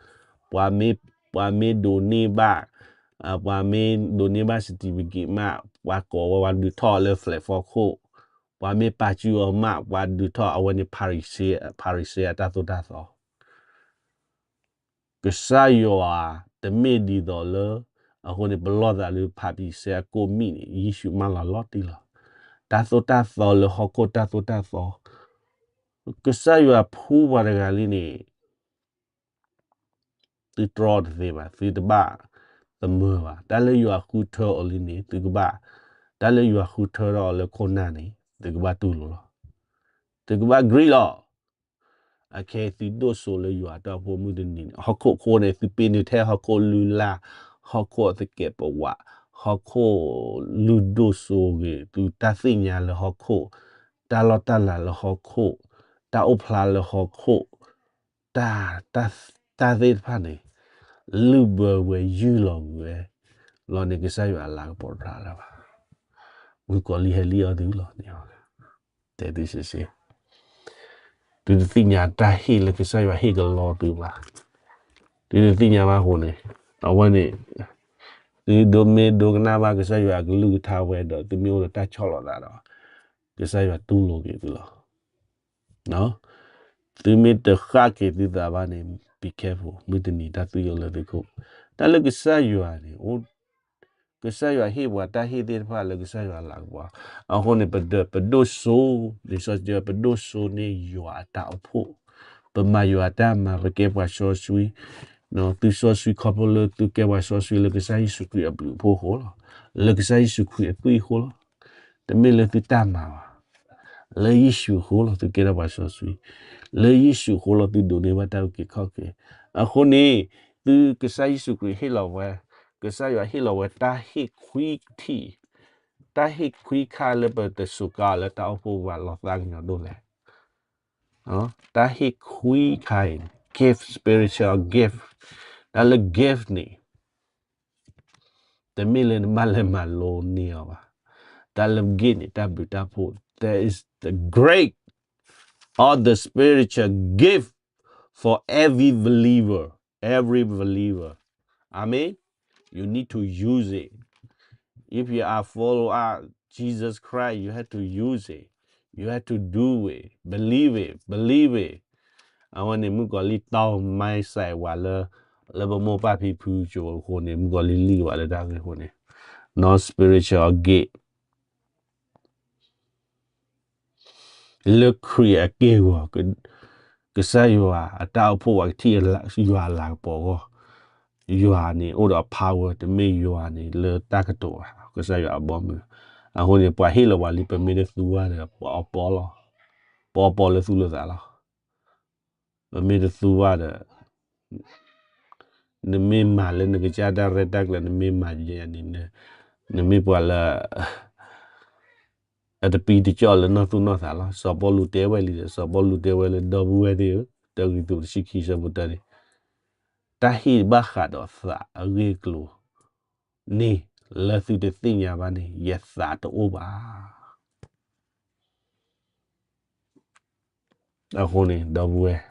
ပှၤမ့ၢ်, ပှၤမ့ၢ်ဒိးန့ၢ်ဘၣ်, ပှၤမ့ၢ်ဒိးန့ၢ်ဘၣ် certificate မး, ပှၤကိးဝဲ ပှၤဒုးထီၣ်အီၤလၢ flagpole ခိၣ်, ပှၤမ့ၢ်ပာ်စုအီၤမး ပှၤဒုးထီၣ်အဝဲန့ၣ် ဖၤရံၤၡဲ, ဖၤရံၤၡဲအတၢ်သိၣ်တၢ်သီ ကစၢ်ယွၤတမ့ၢ်ဒ်သိးလၢ, အဃိန့ၣ် ပလီၢ်သးလၢဖၤရံၤၡဲအကိၣ်မံၣ်န့ၣ် ယ့ၣ်ၡူးမၢလီၤလီၤတံၢ်လီၤ. တၢ်သိၣ်တၢ်သီလၢဟီၣ်ခိၣ်တၢ်သိၣ်တၢ်သီ, ကစၢ်ယွၤဖှူပှၤတဂၤလံန့ၣ် သုတြီတသ့ဘၣ်, သုတဘၣ်သမၢဘၣ်. တၢ်လၢယွၤဃုထၢအီၤလံန့ၣ် သုကဘၣ်, တၢ်လၢယွၤဃုထၢထီၣ်အီၤလၢခိၣ်နၢ်န့ၣ် သုကဘၣ်တူၢ်လိာ်လီၤ. သုကဘၣ် agree လီၤ. အခဲအံၤသုဒိၣ်စိလၢယွၤအတၢ်အိၣ်ဖှိၣ်မုၢ်တနံၤန့ၣ် ဟီၣ်ခိၣ်အဃိန့ၣ် သုပ့ၤနုာ်ထဲဟီၣ်ခိၣ်လုၢ်လၢ်, ဟီၣ်ခိၣ်အသကဲးပဝး, ဟီၣ်ခိၣ်လုၢ်ဒိၣ်စိဂ့ၤ, သုတၢ်သ့ၣ်ညါလၢဟီၣ်ခိၣ်, တၢ်လီၢ်တၢ်လၤလၢဟီၣ်ခိၣ်, တၢ်အိၣ်ဖျါလၢဟီၣ်ခိၣ်, တၢ်, တၢ်သ့ၣ်တဖၣ်န့ၣ် လုၢ်ဘၢဝဲယုၢ်လီၤကွံာ်ဝဲ, လီၤန့ၣ်ကစၢ်ယွၤအလၤကပီၤတဖျါလၢၤဘၣ်. မုၣ်ကီၤလံၢ်ဟဲလံၣ်အီၣ်သုလီၤန့ၣ်, တဲသုစ့စ့, သုတသ့ၣ်ညါတၢ်ဟ့ၣ်လၢကစၢ်ယွၤဟ့ၣ်ကလီသုဘၣ်. သုတသ့ၣ်ညါဘၣ်အဃိန့ၣ်, အဝဲန့ၣ်, သုဒိးမ့ၢ်ဒိကနၣ်ဘၣ်ကစၢ်ယွၤအကလုၢ်ကထါဝဲဒီး သုမ့ၢ်အိၣ်ဒီးတၢ်ဆီၣ်လီၤသးဒီး, ကစၢ်ယွၤတူၢ်လိာ်က့ၤသုလီၤ. သုမ့ၢ်တဃၣ်က့ၤသုသးဘၣ်န့ၣ် be careful, မုၢ်တနံၤတၢ်သွံၣ်အိၣ်လၢသုခိၣ်. တၢ်လၢကစၢ်ယွၤန့ၣ်, ကစၢ်ယွၤဟ့ၣ်ပှၤတၢ်ဟ့ၣ်သ့ၣ်တဖၣ်လၢကစၢ်ယွၤအလၤကပီၤ, အဃိန့ၣ် ပဒိၣ်စိ, လံာ်စီဆှံတဲ ပဒိၣ်စိန့ၢ်ယွၤအတၢ်အိၣ်ဖှိၣ်, ပမၤယွၤအတၢ်မၤ ပကဲပှၤစီဆှံ, သုစီဆှံခီဖျိလၢသုကဲပှၤစီဆှံလၢကစၢ်ယ့ၣ်ၡူးခရံာ်အဘျုးအဖှိၣ်အဃိလီၤ. လၢကစၢ်ယ့ၣ်ၡူးခရံာ်အသွံၣ်အဃိလီၤ. တမ့ၢ်လၢသုတၢ်မၤဘၣ်. လၢယ့ၣ်ၡူးအဃိလီၤ သုကဲထီၣ်ပှၤစီဆှံ, လၢယ့ၣ်ၡူးအဃိလီၤ သုဒိးန့ၢ်ဘၣ်တၢ်အုၣ်က့ၤခီၣ်က့ၤ. အဃိန့ၣ်, သုကစၢ်ယ့ၣ်ၡူးခရံာ်ဟ့ၣ်လီၤဝဲ, ကစၢ်ယွၤဟ့ၣ်လီၤဝဲတၢ်ဟ့ၣ်ခွံထံၣ်, တၢ်ဟ့ၣ်ခွံခါလၢပတစူးကါအီၤလၢတၢ်အိၣ်ဖှိၣ်ပူၤဘၣ်လီၤသးကညီၤဒိၣ်လဲၣ်. တၢ်ဟ့ၣ်ခွံခါအံၤ gift, spiritual gift, တၢ်လၢ gift န့ၣ် တမ့ၢ်လၢနဘၣ်လဲၤမၤလိန့ၢ်အီၤဘၣ်. တၢ်လၢ gift န့ၣ် တၢ်ဘျုးတၢ်ဖှိၣ်, that is the great, all the spiritual gift for every believer, every believer. Amen. You need to use it. If you are follow up Jesus Christ, you have to use it. You have to do it. Believe it. Believe it. အဝဲန့ၣ် မုၣ်ကီၤလံၢ်တီမါစဲးဝဲလၢ, လၢပမိၢ်ပၢ်ဖံဖုကၠိအဃိန့ၣ် မုၣ်ကီၤလံၢ်လံၢ်ဝဲလၢတၢ်ဂ့ၢ်အဃိန့ၣ်, နီၢ် spiritual gift လၢခရံာ်အက့ၢ်အဂီၤ, ကစၢ်ယွၤအတၢ်အိၣ်ဖှိၣ်ပှၤကထံၣ်ယွၤအလၤကပီၤအဂီၢ်, ယွၤန့ၣ်အိၣ်ဒီး power, တမ့ၢ်ယွၤန့ၣ်လၢတၢ်ကတိၤဘၣ်, ကစၢ်ယွၤအဘီအမုၢ်. အဃိန့ၣ် ပှၤဟ့ၣ်လီၤပှၤလံ ပမ့ၢ်တသူဘၣ်ဒီး ပအီပီလီၤ, ပအီပီလၢသူၣ်လၢသးလီၤ. ပမ့ၢ်တသူဘၣ်ဒီး နမ့ၢ်မၤလၢနကစၢ်တၢ်ရဲၣ်တၢ်ကျဲၤ နမ့ၢ်မၤယဲန့ၣ်, နမ့ၢ်ပှၤလၢ အတပံတကၠီၣ်လၢနီၢ်သူၣ်နီၢ်သးလီၤ. စီၤပီလူးတဲဝဲလံဒီး စီၤပီလူးတဲဝဲလၢ ဒီပုၢ်ဝဲၢ်သ့ၣ်ဧၢ, တၢကရံၣ်သူးတဆံခံ ဆၢဖိတၢန့ၣ်, တၢ်ဟ့ၣ်ဘၣ်ဃးဒီးသးအဂ့ၢ်အကျိၤန့ၣ် လၢသုတသ့ၣ်ညါဘၣ်န့ၣ် ယသးတအိၣ်ဘၣ်. အဃိန့ၣ် ဒီပုၢ်ဝဲၢ်,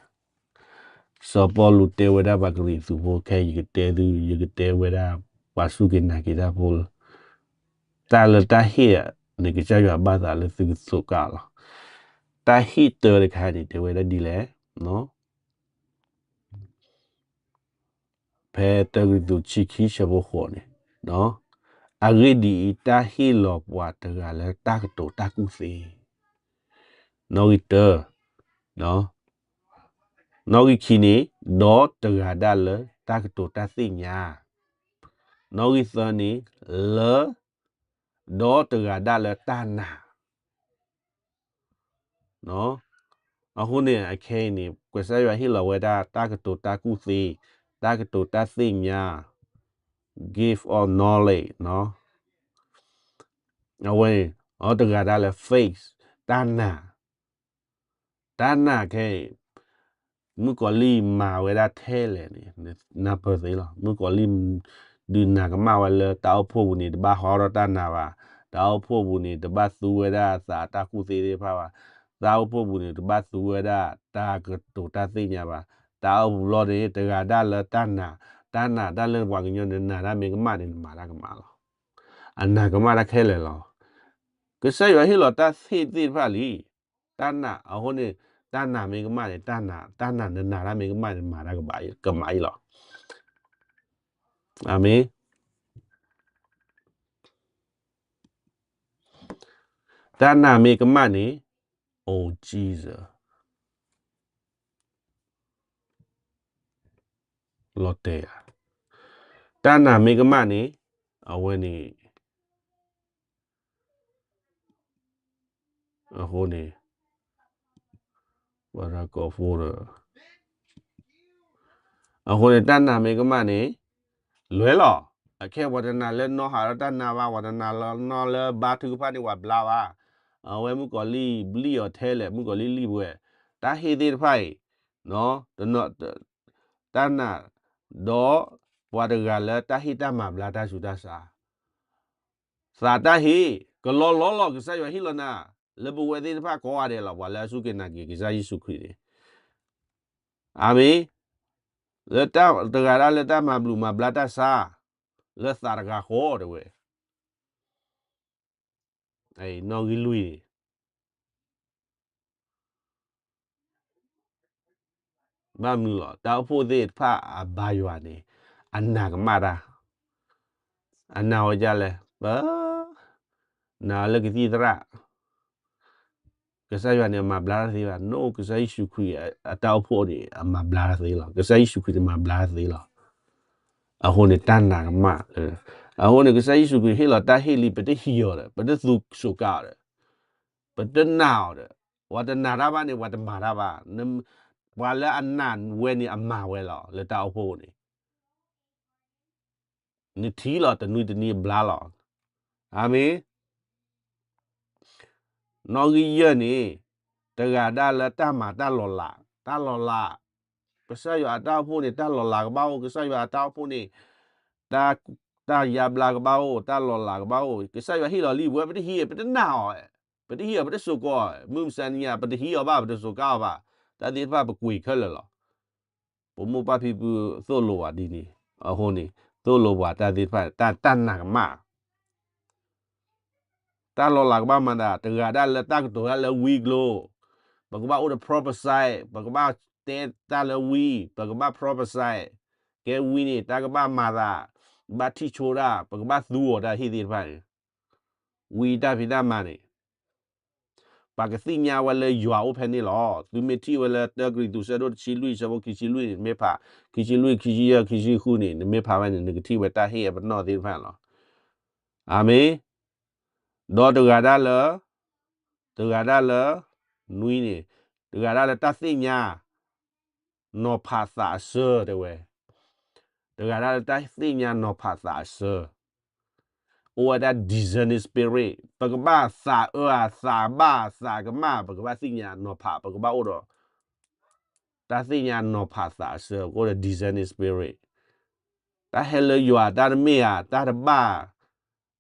စီၤပီလူးတဲဝဲဒၣ်ပှၤကရံၣ်သူးဖိ ခဲအံၤယကတဲသု, ယကတဲဝဲဒၣ်ပှၤစူၢ်က့ၤနာ်က့ၤတၢ်ဖိလၢ တၢ်လၢတၢ်ဟ့ၣ်န့ၣ် ကစၢ်ယွၤဘၣ်သးလၢသုကစူးကါလီၤ. တၢ်ဟ့ၣ်တၢတခါန့ၣ် တဲဝဲဒၣ်ဒ်လဲၣ် ဖဲတၢကရံၣ်သူး ဆံခံ ဆၢဖိဃိးန့ၣ်, အဂ့ၢ်ဒ်အံၤ, တၢ်ဟ့ၣ်လီၤပှၤတဂၤလၢတၢ်ကတိၤတၢ်ကူၣ်သ့, နီၣ်ဂံၢ်တၢ, နီၣ်ဂံၢ်ခံန့ၣ်, ဒီးတဂၤဒၣ်လၢတၢ်ကတိၤတၢ်သ့ၣ်ညါ, နီၣ်ဂံၢ်သၢန့ၣ်, လၢ, ဒီးတဂၤဒၣ်လၢတၢ်နာ် အဃိန့ၣ် အခဲအံၤန့ၣ် ကစၢ်ယွၤဟ့ၣ်လီၤဝဲဒၣ် တၢ်ကတိၤတၢ်ကူၣ်သ့, တၢ်ကတိၤတၢ်သ့ၣ်ညါ, gift of knowledge, အဝဲန့ၣ်, အတဂၤဒၣ်လၢ faith, တၢ်နာ်, တၢ်နာ်ခဲအံၤ မုၣ်ကီၤလံၢ်မၤဝဲဒၣ်ထဲလဲၣ်န့ၣ် နၢ်ပၢၢ်သ့လီၤ. မုၣ်ကီၤလံၢ် ဒုးနာ်ကမၣ်ဝဲလၢတၢ်အိၣ်ဖှိၣ်ပူၤန့ၣ် တဘၣ်ဟီထီၣ်တၢ်နာ်ဘၣ်. တၢ်အိၣ်ဖှိၣ်ပူၤန့ၣ်တဘၣ်သူဝဲဒၣ်သးတၢ်ကူၣ်သ့သ့ၣ်တဖၣ်ဘၣ်. တၢ်အိၣ်ဖှိၣ်ပူၤန့ၣ် တဘၣ်သူဝဲဒၣ်တၢ်ကတိၤတၢ်သ့ၣ်ညါဘၣ်. တၢ်အိၣ်ဖှိၣ်လီၤန့ၣ် တဂၤဒၣ်လၢတၢ်နာ်, တၢ်နာ်တၢ်လၢပှၤကညီနနာ်တၢ်မ့ၢ်ကမၣ်န့ၣ် နမၤတၢ်ကမၣ်လီၤ. အနာ်ကမၣ်တၢ်ခဲလၢာ်လီၤ. ကစၢ်ယွၤဟ့ၣ်လီၤတၢ်သ့ၣ်သ့ၣ်တဖၣ်လံ တၢ်နာ်အဃိန့ၣ်, တၢ်နာ်မ့ၢ်ကမၣ်န့ၣ်, တၢ်နာ်, တၢ်နာ်နနာ်တၢ်မ့ၢ်ကမၣ်န့ၣ် နမၤတၢ်ကမၣ်အံၤလီၤ. အၤမ့ၣ်. တၢ်နာ်မ့ၢ်ကမၣ်န့ၣ်, oh Jesus, လီၤတဲာ်ဧါ. တၢ်နာ်မ့ၢ်ကမၣ်န့ၣ်, အဝဲန့ၣ် အဃိန့ၣ်, ပှၤတၢ်ကိးဖိဒီး, အဃိန့ၣ် တၢ်နာ်မ့ၢ်ကမၣ်န့ၣ်, လွဲလီၤ. အခဲပှၤတနာ်လၢနီၢ်ဟးထီၣ်တၢ်နါဘၣ်, ပှၤတနာ်လၢနီၢ်လၢဘါထုကဖၣ်န့ၣ် ပှၤဘျါဘၣ်. အဝဲမုၣ်ကီၤလံၢ်ဘျံၣ်အီၤထဲလဲၣ်, မုၣ်ကီၤလံၢ်လံၢ်ပဝဲ, တၢ်ဟ့ၣ်သ့ၣ်တဖၣ်အံၤ, တၢ်နာ်, ဒီးပှၤတဂၤလၢတၢ်ဟ့ၣ်တၢ်မၤဘျါတၢ်ဆူးတၢ်ဆါ သးတၢ်ဟ့ၣ်, ကလီလီလီၤ ကစၢ်ယွၤဟ့ၣ်လီၤနၤ, လၢပဝဲသ့ၣ်တဖၣ်ကိးဂၤဒဲးလီၤ, ပှၤလၢအစူၢ်က့ၤနာ်က့ၤကစၢ်ယ့ၣ်ၡူးခရံာ်န့ၣ်, အၤမ့ၣ်, လၢတဂၤဒၣ်လၢတၢ်မၤဘျုးမၤဘျါတၢ်ဆါ, လၢသးတဂၤဃီတဲဝဲ, နီၣ်ဂံၢ်လွံၢ်န့ၣ် ဘၣ်မနုၤလီၤ, တၢ်အိၣ်ဖှိၣ်သ့ၣ်တဖၣ်အဘါယွၤန့ၣ်, အနာ်ကမၣ်တၢ်, အနာ်ဝဲဒ်လဲၣ်, ပ, နာ်လၢကသံၣ်သရၣ်, ကစၢ်ယွၤန့ၣ် အမၤဘျါတၢ်သ့ဘၣ်, နီၢ်ကစၢ်ယ့ၣ်ၡူးခရံာ်အတၢ်အိၣ်ဖှိၣ်န့ၣ် အမၤဘျါတၢ်သ့လီၤ, ကစၢ်ယ့ၣ်ၡူးခရံာ်န့ၣ်မၤဘျါတၢ်သ့လီၤ. အဃိန့ၣ် တၢ်နာ်ကမၣ်, အဃိန့ၣ် ကစၢ်ယ့ၣ်ၡူးခရံာ်ဟ့ၣ်လီၤတၢ်ဟ့ၣ်လံ ပတဟံးအီၤဒီး ပတသူစူးကါအီၤဒီး, ပတနာ်အီၤဒီး, ပှၤတနာ်တၢ်ဘၣ်န့ၣ် ပှၤတမၤတၢ်ဘၣ်, ပှၤလၢအနာ်ဝဲန့ၣ် အမၤဝဲလီၤ လၢတၢ်အိၣ်ဖှိၣ်န့ၣ် နထံၣ်လီၤတနွံတနံၤအဘျါလီၤ. အၤမ့ၣ်. နီၣ်ဂံၢ်ယဲၢ်န့ၣ်, တဂၤဒၣ်လၢတၢ်မၤတၢ်လီၤလး, တၢ်လီၤလး, ကစၢ်ယွၤအတၢ်အိၣ်ဖှိၣ်န့ၣ် တၢ်လီၤလးကဘၣ်အိၣ်, ကစၢ်ယွၤအတၢ်အိၣ်ဖှိၣ်န့ၣ် တၢ်ယါဘျါကဘၣ်အိၣ်, တၢ်လီၤလးကဘၣ်အိၣ်, ကစၢ်ယွၤဟ့ၣ်လီၤလံ, ပဝဲပတဟံး, ပတနာ်အီၤ, ပတဟံးအီၤ, ပတစူးကါအီၤ, မုၢ်မဆါနံၤညါ ပတဟံးအီၤဘၣ်, ပတစူးကါအီၤဘၣ်, တၢ်သ့ၣ်တဖၣ်ပကွံာ်ခဲလၢာ်လီၤ. ပမိၢ်ပၢ်ဖံဖုသိၣ်လိပှၤဒ်န့ၣ်, အဃိန့ၣ် သိၣ်လိပှၤတၢ်သ့ၣ်တဖၣ်, တၢ်, တၢ်နာ်ကမၣ် တၢ်လီၤလးကဘၣ်မၤသး, တဂၤဒၣ်လၢတၢ်ကတိၤတၢ်လၢဝံအကျိၤ, ပကဘၣ်အိၣ်ဒီး prophesy, ပကဘၣ်တဲတၢ်လၢဝံ, ပကဘၣ် prophesy, ကဲဝံန့ၣ် တၢ်ကဘၣ်မၤသး, ဘၣ်ထံၣ်ဆိတၢ်, ပကဘၣ်သူအီၤတၢ်ဟ့ၣ်သ့ၣ်တဖၣ်န့ၣ်, ဝံတၢ်ဖံးတၢ်မၤန့ၣ် ပှၤကသ့ၣ်ညါဝဲလၢယွၤအိၣ်ဖဲန့ၣ်လီၤ. သုမ့ၢ်ထံၣ်ဝဲလၢတၢကရံၣ်သူး ဆၢဒိၣ်တဆံလွံၢ် ဆၢဖိခံဆံလွံၢ်န့ၣ် နမ့ၢ်ဖး, ခံဆံလွံၢ် ခံဆံယဲၢ် ခံဆံဃုန့ၣ် နမ့ၢ်ဖးဝဲန့ၣ် နကထံၣ်ဝဲတၢ်ဟ့ၣ်အပနီၣ်သ့ၣ်တဖၣ်လီၤ. အၤမ့ၣ်. ဒီးတဂၤဒၣ်လၢ, တဂၤဒၣ်လၢ, နွံန့ၣ်, တဂၤဒၣ်လၢတၢ်သ့ၣ်ညါ နီၤဖးသးအဆၢတဲဝဲ, တဂၤဒၣ်လၢတၢ်သ့ၣ်ညါနီၤဖးသးအဆၢ, အိၣ်ဝဲဒၣ် discerning spirit, ပကဘၣ်သးအၢအသးဘၣ် သးကမၣ်, ပကဘၣ်သ့ၣ်ညါနီၤဖး, ပကဘၣ်အိၣ်ဒီး တၢ်သ့ၣ်ညါနီၤဖးသးအဆၢ, ပကအိၣ်ဒီး discerning spirit, တၢ်ဟဲလၢယွၤတၢ်တမ့ၢ်ဧါ, တၢ်တဘၣ်,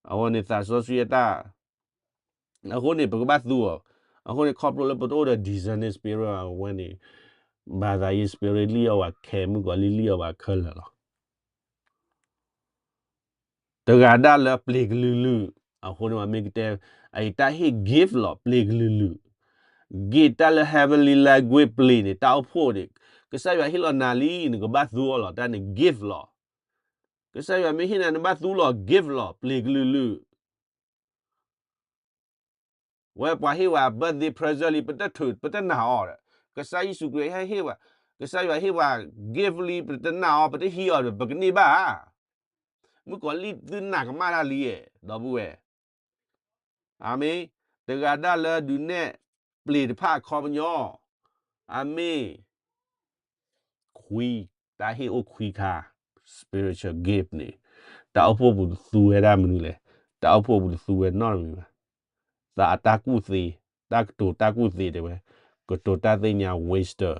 အဝဲန့ၣ်သးစီဆှံအတၢ် အဃိန့ၣ် ပကဘၣ်သူအီၤ, အဃိန့ၣ် ခီဖျိလၢပတအိၣ်ဒီး discerning spirit အဝဲန့ၣ် ဘၣ်သးယ့ spirit လံၣ်အီၣ်ဘၣ်ခဲမုၢ်ကီးလံၣ်လံၣ်အီၣ်ဘၣ်ခဲလၢာ်လီၤ. တဂၤဒၣ်လၢပျ့ၤကလုာ်လုာ်, အဃိန့ၣ်မ့ၢ်ကတဲ, အတၢ်ဟ့ၣ် gift လီၤ ပျ့ၤကလုာ်လုာ်, gift တၢ်လၢ heavenly language ပျ့ၤန့ၣ် တၢ်အိၣ်ဖှိၣ်န့ၣ်, ကစၢ်ယွၤဟ့ၣ်လီၤနၤလံ နကဘၣ်သူအီၤလီၤ, တၢ်န့ၣ် gift လီၤ. ကစၢ်ယွၤမ့ၢ်ဟ့ၣ်နၤ နဘၣ်သူလီၤ gift လီၤ ပျ့ၤကလုာ်လုာ် ဝဲပှၤဟ့ၣ်ဝဲ birthday present လံ ပတထုး ပတနာ်အီၤဒီး, ကစၢ်ယ့ၣ်ၡူးခရံာ်ဟဲဟ့ၣ်ဝဲ, ကစၢ်ယွၤဟ့ၣ်ဝဲ gift လံ ပတနာ်အီၤ ပတဟံးအီၤဒီး ပကန့ၢ်ဘၣ်ဧါ. မုၣ်ကီၤလံၢ်သုနာ်ကမၣ်တၢ်လံဧါ ဒီပုၢ်ဝဲၢ်, အၤမ့ၣ်, တဂၤဒၣ်လၢဒုးနဲၣ်ပျ့ၤတဖၣ်အခီပညီ, အၤမ့ၣ် ခွံ, တၢ်ဟ့ၣ်အိၣ်ခွံခါ, spiritual gift န့ၣ်, တၢ်အိၣ်ဖှိၣ်ပူၤတသူဝဲဒၣ်မနုၤလဲၣ်, တၢ်အိၣ်ဖှိၣ်ပူၤတသူဝဲနီတမံၤဘၣ်, သးအတၢ်ကူၣ်သ့, တၢ်ကတိၤတၢ်ကူၣ်သ့တဲဝဲ, ကတိၤတၢ်သ့ၣ်ညါ wisdom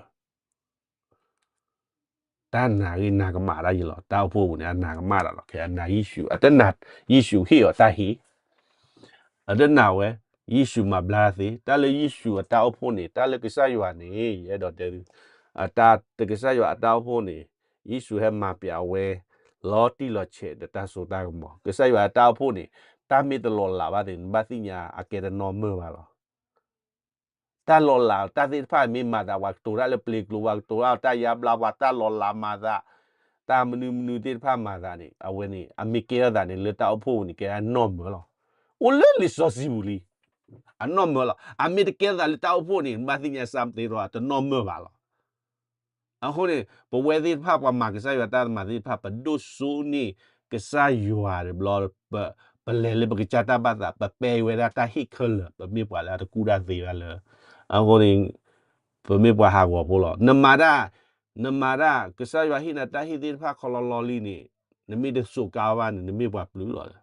တၢ်နာ်ဂ့ၤနာ်ကမၣ်တၢ်ယံၤလီၤ, တၢ်အိၣ်ဖှိၣ်ပူၤန့ၣ် အနာ်ကမၣ်တၢ်လီၤ, ခဲအနာ်ယ့ၣ်ၡူး, အတနာ်ယ့ၣ်ၡူးဟ့ၣ်အီၤတၢ်ဟ့ၣ် အတနာ်ဝဲ, ယ့ၣ်ၡူးမၤဘျါသ့, တၢ်လၢယ့ၣ်ၡူးအတၢ်အိၣ်ဖှိၣ်န့ၣ်, တၢ်လၢကစၢ်ယွၤန့ၣ်, ယအဲၣ်ဒိးတဲသု, အတၢ်, ကစၢ်ယွၤအတၢ်အိၣ်ဖှိၣ်န့ၣ်, ယ့ၣ်ၡူးဟဲမၤပျးဝဲ, လီၤတံၢ်လီၤဆဲးဒီးတၢ်စိတၢ်ကမီၤ, ကစၢ်ယွၤအတၢ်အိၣ်ဖှိၣ်န့ၣ်, တၢ်မ့ၢ်တလီၤလးဘၣ်သ့ၣ် နဘၣ်သ့ၣ်ညါအကဲတနီၢ်မၢၢ်ဘၣ်လီၤ. တၢ်လီၤလးတၢ်သ့ၣ်တဖၣ်မ့ၢ်မၤသး ပှၤကတိၤတၢ်လၢပျ့ၤကျိၤ ပှၤကတိၤတၢ်တၢ်ယါဘျါ ပှၤတၢ်လီၤလးမၤသး, တၢ်မနုၤမနုၤသ့ၣ်တဖၣ်မၤသးန့ၣ်, အဝဲန့ၣ် အမ့ၢ်ကဲထီၣ်သးန့ၣ် လၢတၢ်အိၣ်ဖှိၣ်ပူၤန့ၣ် ကဲထီၣ်နီၢ်မၢၢ်လီၤ. အိၣ်လၢလံာ်စီဆှံပူၤလံ, အနီၢ်မၢၢ်လီၤ. အမ့ၢ်တကဲထီၣ်သးလၢတၢ်အိၣ်ဖှိၣ်န့ၣ် နဘၣ်သ့ၣ်ညါ something wrong တနီၢ်မၢၢ်ဘၣ်လီၤ. အဃိန့ၣ် ပဝဲသ့ၣ်တဖၣ် ပှၤမၤကစၢ်ယွၤတၢ်မၤသ့ၣ်တဖၣ် ပဒိၣ်စိန့ၢ်ကစၢ်ယွၤတဘျီ, ပလဲၤလၢပကစၢ်တၢ်ဘၣ်သး ပပဲဝဲဒၣ်တၢ်ဟ့ၣ်ခဲလၢာ်, ပမ့ၢ်ပှၤလၢအတကူၣ်တၢ်သ့ဘၣ်လၢ, အဃိန့ၣ် ပမ့ၢ်ပှၤဟးဂီၤဖိလီၤ. နမၤတၢ်, နမၤတၢ် ကစၢ်ယွၤဟ့ၣ်နၤတၢ်ဟ့ၣ်သ့ၣ်တဖၣ်ခီလီလီလံန့ၣ်, နမ့ၢ်တစိာ်ကါဘၣ်န့ၣ် နမ့ၢ်ပှၤပျုၤလီၤ.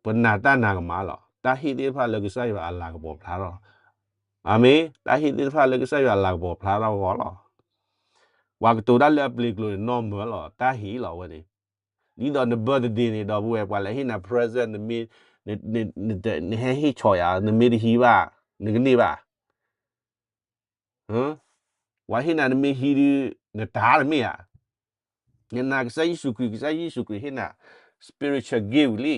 ပနာ်တၢ်နာ်ကမၣ်လီၤ. တၢ်ဟ့ၣ်သ့ၣ်တဖၣ်လၢကစၢ်ယွၤအလၤကပီၤဖျါထီၣ်, အၤမ့ၣ်, တၢ်ဟ့ၣ်သ့ၣ်တဖၣ်လၢကစၢ်ယွၤအလၤကပီၤဖျါထီၣ်အဂီၢ်လီၤ. ပှၤကတိၤတၢ်လၢအပျ့ၤကျိၤန့ၣ် နီၢ်မၢၢ်လီၤ, တၢ်ဟ့ၣ်လီၤဝဲန့ၣ်. ဒ်သိးန birthday န့ၣ် ဒီပုၢ်ဝဲၢ် ပှၤလဲၤဟ့ၣ်နၤ present နမ့ၢ်, နဟဲဟ့ၣ်ဆီၣ်ယၤ နမ့ၢ်တဟံးဘၣ်, နကန့ၢ်ဘၣ် ပှၤဟ့ၣ်နၤနမ့ၢ်ဟံးဒုး နတၢ်တမ့ၢ်ဧါ. နနာ်ကစၢ်ယ့ၣ်ၡူးခရံာ်, ကစၢ်ယ့ၣ်ၡူးခရံာ်ဟ့ၣ်နၤ spiritual gift ဝံၤလံ.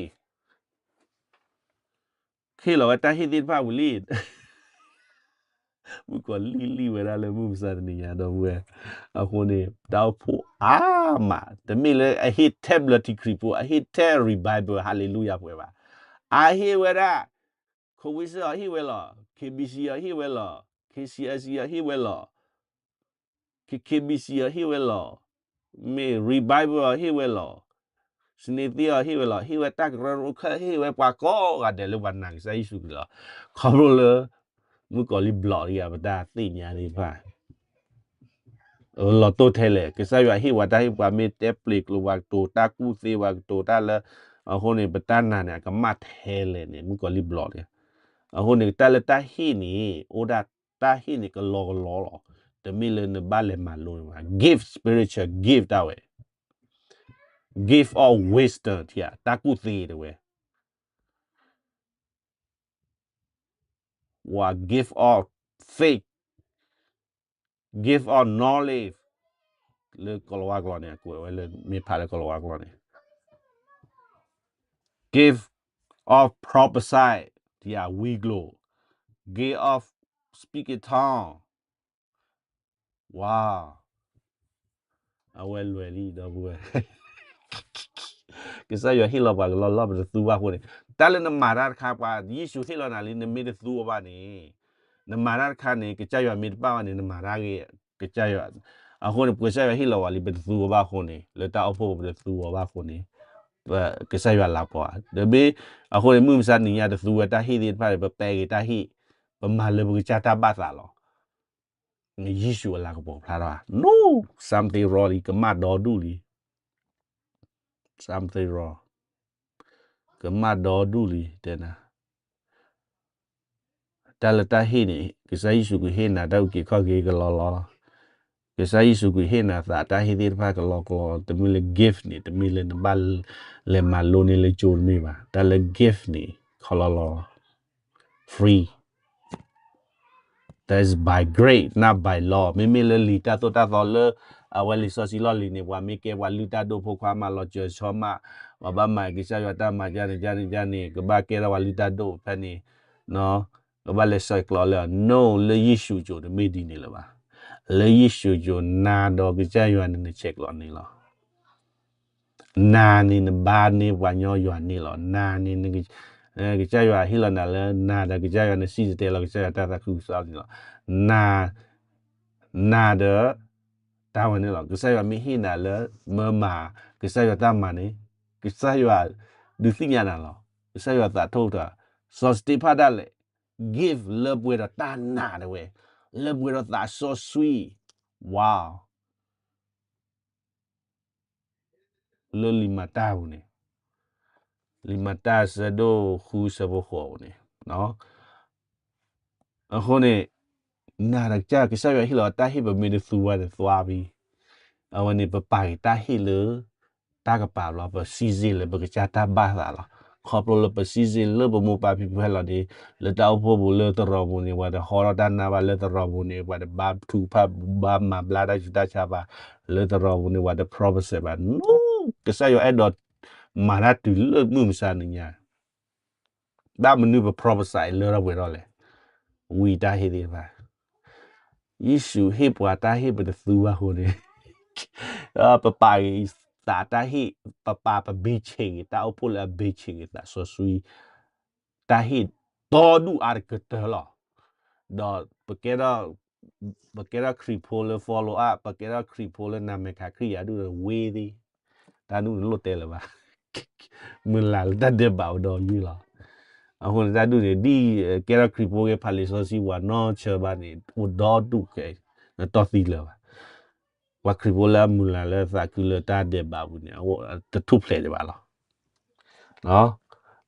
ဟ့ၣ်လီၤဝဲတၢ်ဟ့ၣ်သ့ၣ်တဖၣ်ဝံၤလံ. မုၣ်ကီၤလံၢ်လံၢ်ဝဲဒၣ်လၢမုၢ်မဆါတနံၤညါ ဒီပုၢ်ဝဲၢ်, အဃိန့ၣ် တၢ်အိၣ်ဖှိၣ်အါမး, တမ့ၢ်လၢအဟ့ၣ်ထဲဘျၢထံခရံာ်ဖိ, အဟ့ၣ်ထဲ revival, hallelujah ပှဲၤဘၣ်. အဟ့ၣ်ဝဲဒၣ် Covenant အီၤဟ့ၣ်ဝဲလီၤ, KBC အီၤဟ့ၣ်ဝဲလီၤ, KCSC အီၤဟ့ၣ်ဝဲလီၤ, KKBC အီၤဟ့ၣ်ဝဲလီၤ, မ့ၢ် revival အီၤဟ့ၣ်ဝဲလီၤ, စန့သ့အီၤဟ့ၣ်ဝဲလီၤ, ဟ့ၣ်ဝဲတၢ်ကရၢကရိခဲလၢာ်, ဟ့ၣ်ဝဲပှၤကိးဂၤဒဲးလၢပှၤနာ်ကစၢ်ယ့ၣ်ၡူးခရံာ်လီၤ. ခီဖျိလၢ မုၣ်ကီၤလံၢ်ဘျီးတဂၤ ပတၢ်သ့ၣ်ညါသ့ၣ်တဖၣ် လီၤတိၢ်ထဲလဲၣ်, ကစၢ်ယွၤဟ့ၣ်ပှၤတၢ်ဟ့ၣ်, ပှၤမ့ၢ်တဲပျ့ၤကျိၤ, ပှၤကတိၤတၢ်ကူၣ်သ့, ပှၤကတိၤတၢ်လၢ, အဃိန့ၣ် ပတၢ်နာ်န့ၣ် အကမၣ်ထဲလဲၣ်န့ၣ် မုၣ်ကီၤလံၢ်ဘျီးတဂၤ. အဃိန့ၣ် တၢ်လၢတၢ်ဟ့ၣ်န့ၣ် အိၣ်ဒၣ်တၢ်ဟ့ၣ်န့ၣ် ကလီကလီလီၤ. တမ့ၢ်လၢနဘၣ်လဲၤမၤလိန့ၣ်ဘၣ်. Gift, spiritual gift တၢ်ဝဲ, gift of wisdom ထံၣ်ဧါ, တၢ်ကူၣ်သ့တဝဲ ဝဲ gift of faith, gift of knowledge လၢကိၤလၤဝါကျိာ်န့ၣ်, အကွဲးဝဲလၢမ့ၢ်ဖးလၢကိၤလၤဝါကျိာ်န့ၣ်, gift of prophesy ထံၣ်ဧါ, ဝံကျိာ်, gift of speaking tongue, wow အဝဲလွဲၢ်လံ ဒီပုၢ်ဝဲၢ်. ကစၢ်ယွၤဟ့ၣ်လီၤပှၤကလီလီၢ် ပတသူဘၣ်အဃိန့ၣ်, တၢ်လၢနမၤတၢ်တခါ ပှၤယ့ၣ်ၡူးဟ့ၣ်လီၤနၤလံ နမ့ၢ်တသူအီၤဘၣ်န့ၣ်, နမၤတၢ်တခါန့ၣ် ကစၢ်ယွၤမ့ၢ်တပာ်ဘၣ်န့ၣ် နမၤတၢ်ဂ့ၤ, ကစၢ်ယွၤ, အဃိန့ၣ် ပကစၢ်ယွၤဟ့ၣ်လီၤပှၤလံ ပတသူအီၤဘၣ်အဃိန့ၣ်, လၢတၢ်အိၣ်ဖှိၣ်ပတသူအီၤဘၣ်အဃိန့ၣ်, ကစၢ်ယွၤလၤကပီၤဧါ. ဒီးမ့ၢ်အဃိန့ၣ် မုၢ်မဆါနံၤညါတသူဝဲတၢ်ဟ့ၣ်သ့ၣ်တဖၣ်န့ၣ် ပပဲက့ၤတၢ်ဟ့ၣ်, ပမၤလၢပကစၢ်တၢ်ဘၣ်သးလီၤ. ယ့ၣ်ၡူးအလၤကပီၤဖျါထီၣ်ဧါ. No, something wrong လံ, ကမၣ်ဒီဒူၣ်လံ. Something wrong, ကမၣ်ဒီဒူၣ်လံ တဲနၤ. တၢ်လၢတၢ်ဟ့ၣ်န့ၣ် ကစၢ်ယ့ၣ်ၡူးခရံာ်ဟ့ၣ်နၤ တၢ်အုၣ်က့ၤခီၣ်က့ၤကလီလီလီၤ. ကစၢ်ယ့ၣ်ၡူးခရံာ်ဟ့ၣ်နၤသးတၢ်ဟ့ၣ်သ့ၣ်တဖၣ်ကလီကလီ, တမ့ၢ်လၢ gift န့ၣ် တမ့ၢ်လၢနဘၣ်လဲၤမၤလိန့ၢ်လၢကၠိတမ့ၢ်ဘၣ်. တၢ်လၢ gift န့ၣ် ခီလီလီ free, that is by grace, not by law. မ့မ့ၢ်လၢလံာ်တၢ်သိၣ်တၢ်သီလၢ အဝဲလံာ်စီဆှံလီၢ်လံၤန့ၣ် ပှၤမ့ၢ်ကဲပှၤလုၢ်တၢ်ဒိၣ်ဖိခွါမး လီၤစၢၤဆီမး, ပှၤဘၣ်မၤကစၢ်ယွၤတၢ်မၤဒ်န့ၣ်ဒ်န့ၣ်ဒ်န့ၣ် ကဘၣ်ကဲထီၣ်ပှၤလုၢ်တၢ်ဒိၣ်ဖဲန့ၣ်, ကဘၣ်လဲၤဆဲးကျိးလၢ no, လၢယ့ၣ်ၡူးကၠိတမ့ၢ်ဒ်န့ၣ်လၢၤဘၣ်. လၢယ့ၣ်ၡူးကၠိ နၤဒီးကစၢ်ယွၤန့ၣ် နဆဲးကျိးန့ၣ်လီၤ. နၤန့ၣ်နဘါန့ၢ်ပှၤကညီယွၤန့ၣ်လီၤ. နၤန့ၣ် ကစၢ်ယွၤဟ့ၣ်လီၤနၤလၢ နၤဒီးကစၢ်ယွၤနစံၣ်တဲၤတဲလီၤ ကစၢ်ယွၤတၢ်သးခုကစီၣ်န့ၣ်လီၤ. နၤဒီး တၢ်ဝဲန့ၣ်လီၤ. ကစၢ်ယွၤမ့ၢ်ဟ့ၣ်နၤလၢ မၢမၤ ကစၢ်ယွၤတၢ်မၤန့ၣ် ကစၢ်ယွၤဒုးသ့ၣ်ညါနၤလီၤ. ကစၢ်ယွၤသးထီၣ်တၢ် စီၤစတ့ဖၣ်ဒၣ်လဲာ် give လၢပှဲၤဒီးတၢ်နာ်ဒၣ်ဝဲ, လၢပှဲၤဒီးသးစီဆှံ, wow. လၢလံာ်မၤတၢ်ပူၤန့ၣ်, လံာ်မၤတၢ်ဆၢဒိၣ်ဃုဆၢဖိဃိးပူၤန့ၣ်, အဃိန့ၣ် နၤဒီးကစၢ်ယွၤဟ့ၣ်လီၤတၢ်ဟ့ၣ် ပမ့ၢ်တသူဘၣ်န့ၣ် သွါဖဲ အဝဲန့ၣ် ပပာ်က့ၤတၢ်ဟ့ၣ်လၢ တၢ်ကပၤဘျီ ပစံးစ့ၣ်လၢပကစၢ်တၢ်ဘၣ်သးလီၤ. ခီဖျိလၢပစံးစ့ၣ်လၢပမိၢ်ပၢ်ဖံဖုဟဲလီၤန့ၣ် လၢတၢ်အိၣ်ဖှိၣ်ပူၤလၢသရိာ်ပူၤန့ၣ် ပှၤတဟီထီၣ်တၢ်နါဘၣ်, လၢသရိာ်ပူၤန့ၣ် ပှၤတဘါထုကဖၣ် ဘါမၤဘျါတၢ်ဆူးတၢ်ဆါဘၣ်, လၢသရိာ်ပူၤန့ၣ် ပှၤတ prophecy ဘၣ်. ကစၢ်ယွၤအဲၣ်ဒိးမၤတၢ်တုၤလၢမုၢ်မဆါနံၤညါ တၢ်မနုၤပ prophecy လၢထီၣ်ပှဲၤထီၣ်လဲၣ်. ဝံတၢ်ဟ့ၣ်သ့ၣ်တဖၣ်, ယ့ၣ်ၡူးဟ့ၣ်ပှၤတၢ်ဟ့ၣ် ပတသူဘၣ်အဃိန့ၣ် ပပာ်က့ၤသးတၢ်ဟ့ၣ်, ပပာ်ပဘ့ၣ်ဆ့ၣ်က့ၤ တၢ်အိၣ်ဖှိၣ်လၢအဘ့ၣ်ဆ့ၣ်က့ၤသးစီဆှံ တၢ်ဟ့ၣ်ဒီဒူၣ်အါတကတၢၢ်လီၤ. ဒီးပကဲထီၣ်, ပကဲထီၣ်ခရံာ်ဖိလၢ follow up, ပကဲထီၣ်ခရံာ်ဖိလၢနမဲာ်ခးခရံာ်ယၤဒူၣ်ဒီး ဝ့သ့, တၢ်ဒူၣ်န့ၣ်လိၣ်တဲလၢၤဘၣ်. မုၢ်လၢ်လၢတၢ်ဒဲးဘးအိၣ်ဒီးယုၢ်လီၤ. အဃိန့ၣ်တၢ်ဒူၣ်န့ၣ် ဒ်ကဲထီၣ်ခရံာ်ဖိဂ့ၤ ဖးလံာ်စီဆှံပှၤနီၢ်ဆၢဘၣ်န့ၣ် အိၣ်ဒီဒူၣ်ခဲအံၤ နတီၢ်သံလၢၤဘၣ်. ပှၤခရံာ်ဖိလၢအမုၢ်လၢ်လၢသးခုလၢတၢ်ဒဲးဘးပူၤန့ၣ် အတထူၣ်ဖျဲးဒံးဘၣ်လီၤ.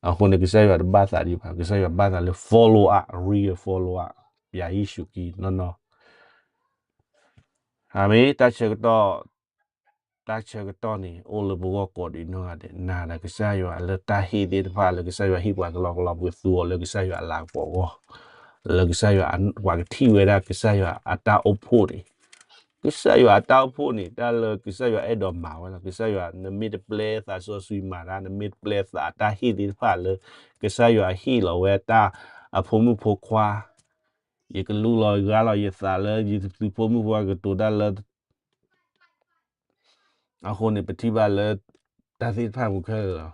အဃိန့ၣ် ကစၢ်ယွၤတဘၣ်သးဒံးဘၣ်, ကစၢ်ယွၤဘၣ်သးလၢ follow up, real follow up ပျးယ့ၣ်ၡူးခရံာ်နီၢ်နီၢ်. အၤမ့ၣ်, တၢ်ဆၢကတီၢ်, တၢ်ဆၢကတီၢ်န့ၣ် အိၣ်လၢပဂီၢ်ကိးဒံးနီၢ်ဂၤဒဲး, နၤဒီးကစၢ်ယွၤလၢတၢ်ဟ့ၣ်သ့ၣ်တဖၣ်လၢကစၢ်ယွၤဟ့ၣ်ပှၤကလီကလီ ပကသူအီၤလၢကစၢ်ယွၤအလၤကပီၤအဂီၢ်, လၢကစၢ်ယွၤ ပှၤကထံၣ်ဝဲဒၣ်ကစၢ်ယွၤအတၢ်အိၣ်ဖှိၣ်န့ၣ်, ကစၢ်ယွၤအတၢ်အိၣ်ဖှိၣ်န့ၣ် တၢ်လၢကစၢ်ယွၤအဲၣ်ဒိးမၤဝဲလီၤ. ကစၢ်ယွၤ နမ့ၢ်တပျဲသးစီဆှံမၤတၢ်, နမ့ၢ်တပျဲသးတၢ်ဟ့ၣ်သ့ၣ်တဖၣ်လၢ ကစၢ်ယွၤဟ့ၣ်လီၤဝဲတၢ်အဖိမုၣ်ဖိခွါ, ယကလူလီၤယဂါလီၤယသးလၢ ယသုဖိမုၣ်ဖိခွါကတိၤတၢ်လၢ အဃိန့ၣ် ပထံၣ်ဘၣ်လၢ တၢ်သ့ၣ်တဖၣ်မူခဲလၢာ်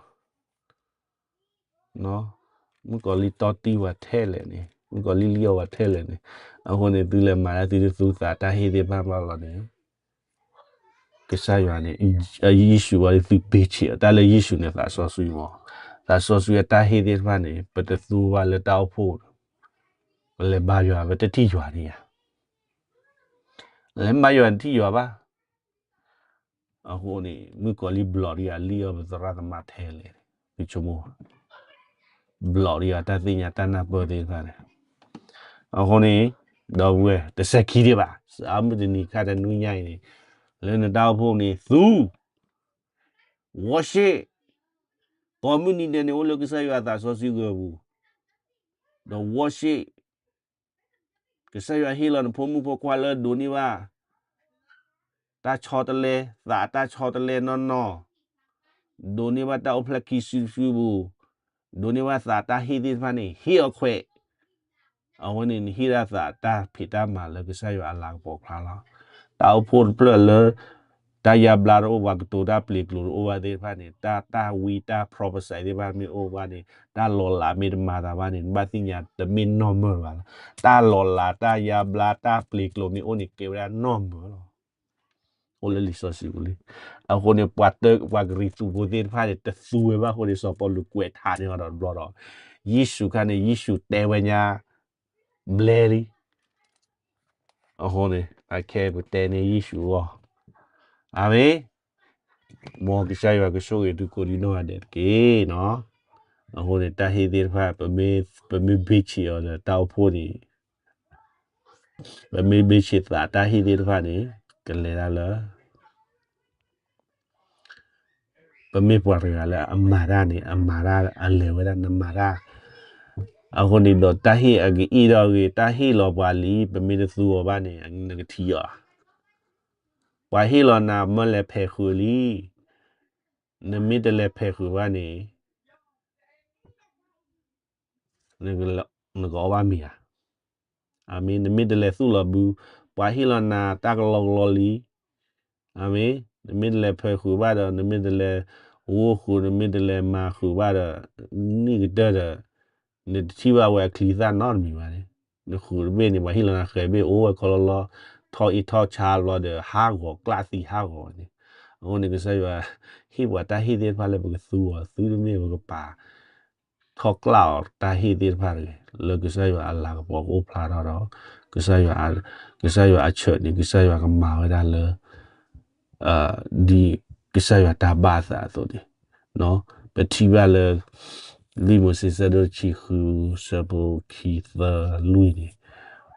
လီၤ. မုၣ်ကီၤလံၢ်တီတံၢ်ဝဲထဲလဲၣ်န့ၣ်, မုၣ်ကီၤလံၢ်လံၣ်အီၣ်ဝဲထဲလဲၣ်န့ၣ်, အဃိန့ၣ် သုလဲၤမၤလၢသုတသူသးတၢ်ဟ့ၣ်သ့ၣ်တဖၣ်ဘၣ်လီၤန့ၣ်, ကစၢ်ယွၤန့ၣ် ယ့ၣ်ၡူးဝဲသုဘ့ၣ်ဆ့ၣ်အီၤ, တၢ်လၢယ့ၣ်ၡူးန့ၣ် သးစီဆှံမး, သးစီဆှံအတၢ်ဟ့ၣ်သ့ၣ်တဖၣ်န့ၣ် ပတသူဘၣ်လၢတၢ်အိၣ်ဖှိၣ်, ပလဲၤဘါယွၤ ပတထံၣ်ယွၤန့ၣ်ဧါ လဲၤမၤယွၤတထံၣ်ယွၤဘၣ်. အဃိန့ၣ် မုၣ်ကီၤလံၢ်ဘျီၣ်ဒံးအလံၣ်အီၣ်ပသရၣ်သမါထဲလဲၣ်, သုဆိကမိၣ်, ဘျီၣ်ဒံးအတၢ်သ့ၣ်ညါတၢ်နၢ်ပၢၢ်သ့ၣ်တဖၣ်န့ၣ်, အဃိန့ၣ် ဒီပုၢ်ဝဲၢ် တစဲးခံဒံးဘၣ်, စးမုၢ်တနံၤခါတနွံညါအံၤန့ၣ်, လၢနတၢ်အိၣ်ဖှိၣ်န့ၣ် သူ worship, ကိးမုၢ်နံၤဒဲးန့ၣ် အိၣ်လၢကစၢ်ယွၤအသးစီဆှံဂၢၤပူၤ, ဒီး worship ကစၢ်ယွၤဟ့ၣ်လီၤနဖိမုၣ်ဖိခွါလၢဒိးန့ၢ်ဘၣ် တၢ်ဆီတလဲ, သးတၢ်ဆီတလဲနီၢ်နီၢ်, ဒိးန့ၢ်ဘၣ်တၢ်အိၣ်ဖျဲၣ်ခံစုတစုပူၤ, ဒိးန့ၢ်ဘၣ်သးတၢ်ဟ့ၣ်သ့ၣ်တဖၣ်န့ၣ် ဟ့ၣ်အီၤခွဲး, အဝဲန့ၣ်နဟ့ၣ်ဒၣ်သးတၢ်ဖံးတၢ်မၤလၢကစၢ်ယွၤအလၤကပီၤချါလီၤ. တၢ်အိၣ်ဖှိၣ်တဖျၢၣ်လၢ တၢ်ယါဘျါတအိၣ်ဘၣ်, ကတိၤတၢ်ပျ့ၤကျိၤတအိၣ်ဘၣ်သ့ၣ်တဖၣ်န့ၣ်, တၢ်, တၢ်ဝံတၢ် prophecy သ့ၣ်တဖၣ်မ့ၢ်အိၣ်ဘၣ်န့ၣ်, တၢ်လီၤလးမ့ၢ်တမၤသးဘၣ်န့ၣ်, နဘၣ်သ့ၣ်ညါတမ့ၢ်နီၢ်မၢၢ်ဘၣ်လီၤ. တၢ်လီၤလး တၢ်ယါဘျါ တၢ်ပျ့ၤကျိၤမ့ၢ်အိၣ်န့ၣ် ကဲဝဲဒၣ်နီၢ်မၢၢ်လီၤ. အိၣ်လၢလံာ်စီဆှံပူၤလံ. အဃိန့ၣ် ပှၤတ, ပှၤကရံၣ်သူးဖိသ့ၣ်တဖၣ်န့ၣ် တသူဝဲဘၣ်အဃိန့ၣ် စီၤပီလူးကွဲးထါန့ၢ်အီၤဒီးတဘျီဒီး, ယ့ၣ်ၡူးခါန့ၣ် ယ့ၣ်ၡူးတဲဝဲညါ ဘျဲလံ. အဃိန့ၣ် အခဲပတဲန့ၢ်ယ့ၣ်ၡူးအဂီၢ်, အၤမ့ၣ်, မ်ကစၢ်ယွၤကဆိၣ်ဂ့ၤသုကိးဒံနီၢ်ဂၤဒဲးတက့ၢ်နီၤ. အဃိန့ၣ် တၢ်ဟ့ၣ်သ့ၣ်တဖၣ် ပမ့ၢ်, ပမ့ၢ်ဘ့ၣ်ဆ့ၣ်အီၤဒီးတၢ်အိၣ်ဖှိၣ်န့ၣ်, ပမ့ၢ်ဘ့ၣ်ဆ့ၣ်သးတၢ်ဟ့ၣ်သ့ၣ်တဖၣ်န့ၣ် ကလဲၤဒၣ်လၢ ပမ့ၢ်ပှၤတဂၤလၢအမၤတၢ်န့ၣ် အမၤတၢ်အလဲၤဝဲဒၣ် နမၤတၢ်. အဃိန့ၣ်ဒီးတၢ်ဟ့ၣ်အကအံၣ်ဒီးဂ့ၤ တၢ်ဟ့ၣ်လီၤပှၤလံ ပမ့ၢ်တသူအီၤဘၣ်န့ၣ် နကထံၣ်အီၤ. ပှၤဟ့ၣ်လီၤနၤမ့ၢ်လဲၤဖဲးဃုာ်လံ, နမ့ၢ်တလဲၤဖဲးဃုာ်ဘၣ်န့ၣ် နကအီၣ်ဘၣ်မ့ၤဧါ. အမ့ၢ် နမ့ၢ်တလဲၤသူၣ်လီၤဘု, ပှၤဟ့ၣ်လီၤနၤတၢ်ကလီကလီလံ. အမ့ၢ် နမ့ၢ်တလဲၤဖဲးဃုာ်ဘၣ်ဒီး နမ့ၢ်တလဲၤဂိၢ်ဃုာ် နမ့ၢ်တလဲၤမၤဃုာ်ဘၣ်ဒီး နံၣ်ကတၢၢ်ဒီး နတထံၣ်ဘၣ်ဝဲအချံသၣ်နီတမံၤဘၣ်န့ၣ်, နဃုာ်တဘ့ၣ်န့ၣ် ပှၤဟ့ၣ်လီၤနၤဃဲၤဘ့ၣ်အိၣ်ဝဲခီလီလီ, ထီၣ်အ့ၣ်ထီၣ်ဆါဘျီဒီး ဟးဂီၤကျၢ်သံဟးဂီၤန့ၣ်. အဃိန့ၣ် ကစၢ်ယွၤ ဟ့ၣ်ပှၤတၢ်ဟ့ၣ်သ့ၣ်တဖၣ်လၢပကသူအီၤ သုတမ့ၢ်ပကပာ် ထီၣ်ကျၢ်အီၤတၢ်ဟ့ၣ်သ့ၣ်တဖၣ်တဂ့ၤ လၢကစၢ်ယွၤအလၤကပီၤကအိၣ်ဖျါထီၣ်ဒီး ကစၢ်ယွၤ ကစၢ်ယွၤအဆၢၣ်န့ၣ် ကစၢ်ယွၤကမၤဝဲဒၣ်လၢ ဒ်ကစၢ်ယွၤတၢ်ဘၣ်အသးအသိးန့ၣ်, ပထံၣ်ဘၣ်လၢ လံာ်မိၤၡ့ဆၢဒိၣ်တဆံဃု ဆၢဖိခံသၢလွံၢ်န့ၣ်,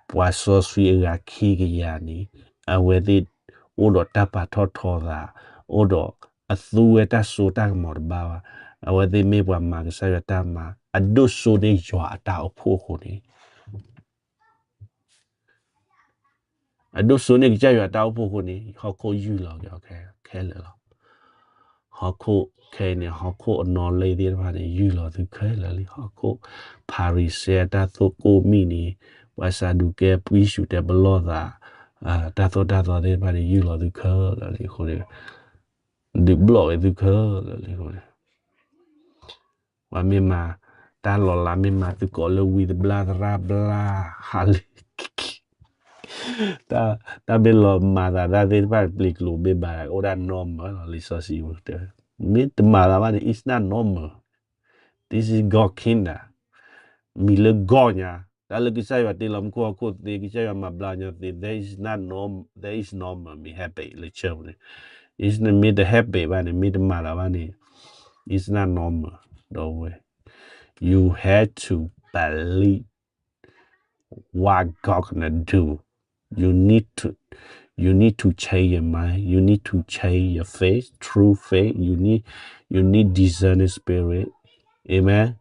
ပှၤစီဆှံအဂၤခံကယၤန့ၣ် အဝဲသ့ၣ်အိၣ်ဒီးတၢ်ပာ်ထီၣ်ထီသး, အိၣ်ဒီးအသူဝဲတၢ်စိတၢ်ကမီၤတဘၣ်ဘၣ်. အဝဲသ့ၣ်မ့ၢ်ပှၤမၤကစၢ်ယွၤတၢ်မၤ အဒိၣ်စိန့ၢ်ယွၤအတၢ်အိၣ်ဖှိၣ်အဃိန့ၣ် အဒိၣ်စိန့ၢ်ကစၢ်ယွၤတၢ်အိၣ်ဖှိၣ်အဃိန့ၣ် ဟီၣ်ခိၣ်ယုၢ်လီၤက့ၤအီၤခဲလၢာ်လီၤ. ဟီၣ်ခိၣ်ခဲအံၤန့ၣ် ဟီၣ်ခိၣ်အနီၢ်လံၢ်သ့ၣ်တဖၣ်န့ၣ် ယုၢ်လီၤသုခဲလၢာ်လံ. ဟီၣ်ခိၣ်ဖၤရံၤၡဲအတၢ်သိၣ်ကိၢ်မံၣ်န့ၣ်, ပှၤစၤဒူးကဲ ပှံၡူးတဲပလီၢ်သး, တၢ်သိၣ်တၢ်သီသ့ၣ်တဖၣ်န့ၣ် ယုၢ်လီၤသုခဲလၢာ်လံအဃိန့ၣ်, ဒုးဘျီၣ်က့ၤသုခဲလၢာ်လံအဃိန့ၣ် ပှၤမ့ၢ်မၤတၢ်လီၤလး မ့ၢ်မၤသုကိးလၢဝံတဘျၣ်သရၣ်ဘျၣ် ဟးလံ, တၢ်မ့ၢ်လီၤမၤသးတၢ်သ့ၣ်တဖၣ် ပျ့ၤကျိၤဘ့ၣ်ဘၣ် အိၣ်ဒၣ် normal လီၤ. လံာ်စီဆှံတဲ မ့ၢ်တမၤသးဘၣ်န့ၣ် it's not normal, this is God kingdom, မံၤလၢကီၢ်ညါ, တၢ်လၢကစၢ်ယွၤတ့လီၤမူခိၣ်ဟီၣ်ခိၣ်သ့ ကစၢ်ယွၤမၤဘျါညီသ့ there is not norm, there is normal မ့ၢ် happen လၢ church န့ၣ်, is မ့ၢ်တ happen ဘၣ်န့ၣ် မ့ၢ်တမၤသးဘၣ်န့ၣ် it's not normal ဒီးဝဲ you have to believe what God gonna do. You need to, you need to change your mind. You need to change your faith, true faith. You need, you need discerning spirit. Amen.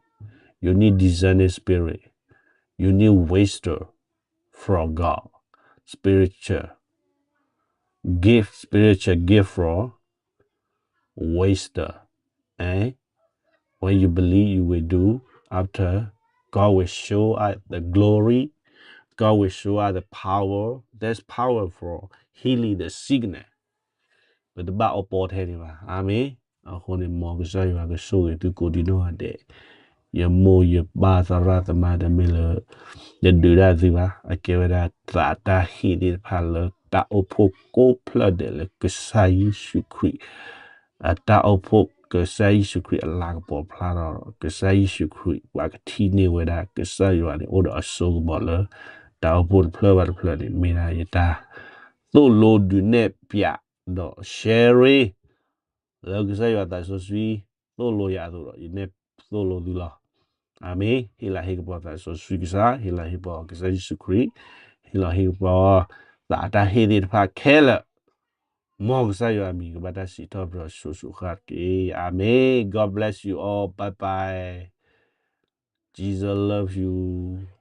You need discerning spirit. You need wisdom from God. Spiritual gift, spiritual gift from wisdom. And when you believe, you will do. After, God will show us the glory. God will show us the power. There's power for healing the sickness. ပတဘၣ်အီပီထဲန့ၣ်ဘၣ်. အၤမ့ၣ်. အဃိန့ၣ် မ်ကစၢ်ယွၤကဆိၣ်ဂ့ၤသုကိးဒံနီၢ်ဂၤဒဲး, ယမိၢ်ယပၢ်သရၣ်သမါတမ့ၢ်လၢ ယဒုးဒၣ်သုဘၣ်, အကဲဝဲဒၣ်သးတၢ်ဟ့ၣ်သ့ၣ်တဖၣ်လၢတၢ်အိၣ်ဖှိၣ်ကိးဖျၢၣ်ဒဲးလၢကစၢ်ယ့ၣ်ၡူးခရံာ် အတၢ်အိၣ်ဖှိၣ်ကစၢ်ယ့ၣ်ၡူးခရံာ်အလၤကပီၤဖျါထီၣ်ဒီး ကစၢ်ယ့ၣ်ၡူးခရံာ် ပှၤကထံၣ်န့ၢ်ဝဲဒၣ် ကစၢ်ယွၤန့ၣ် အိၣ်ဒီးအစိကမီၤလၢ တၢ်အိၣ်ဖှိၣ်တဖျၢၣ်ဘၣ်တဖျၢၣ်န့ၣ် မ့ၢ်ဒၣ်ယတၢ်သိၣ်လိဒုးနဲၣ်ဖျါဒီး sharing လၢကစၢ်ယွၤသးစီဆှံသိၣ်လိယၤအသိးဒီး ယနဲၣ်သိၣ်လိသုလီၤ. အၤမ့ၣ်. ဟ့ၣ်လၤဟ့ၣ်ကပီၤသးစီဆှံကစၢ်, ဟ့ၣ်လၤဟ့ၣ်ကပီၤကစၢ်ယ့ၣ်ၡူးခရံာ်, ဟ့ၣ်လၤဟ့ၣ်ကပီၤသးတၢ်ဟ့ၣ်သ့ၣ်တဖၣ်ခဲလၢာ်, မ်ကစၢ်ယွၤအမံၤကဘၣ်တၢ်စံးထီၣ်ပတြၢၤစိၤစိၤဃၣ်တက့ၢ်. အၤမ့ၣ်. God bless you all. Bye bye. Jesus love you.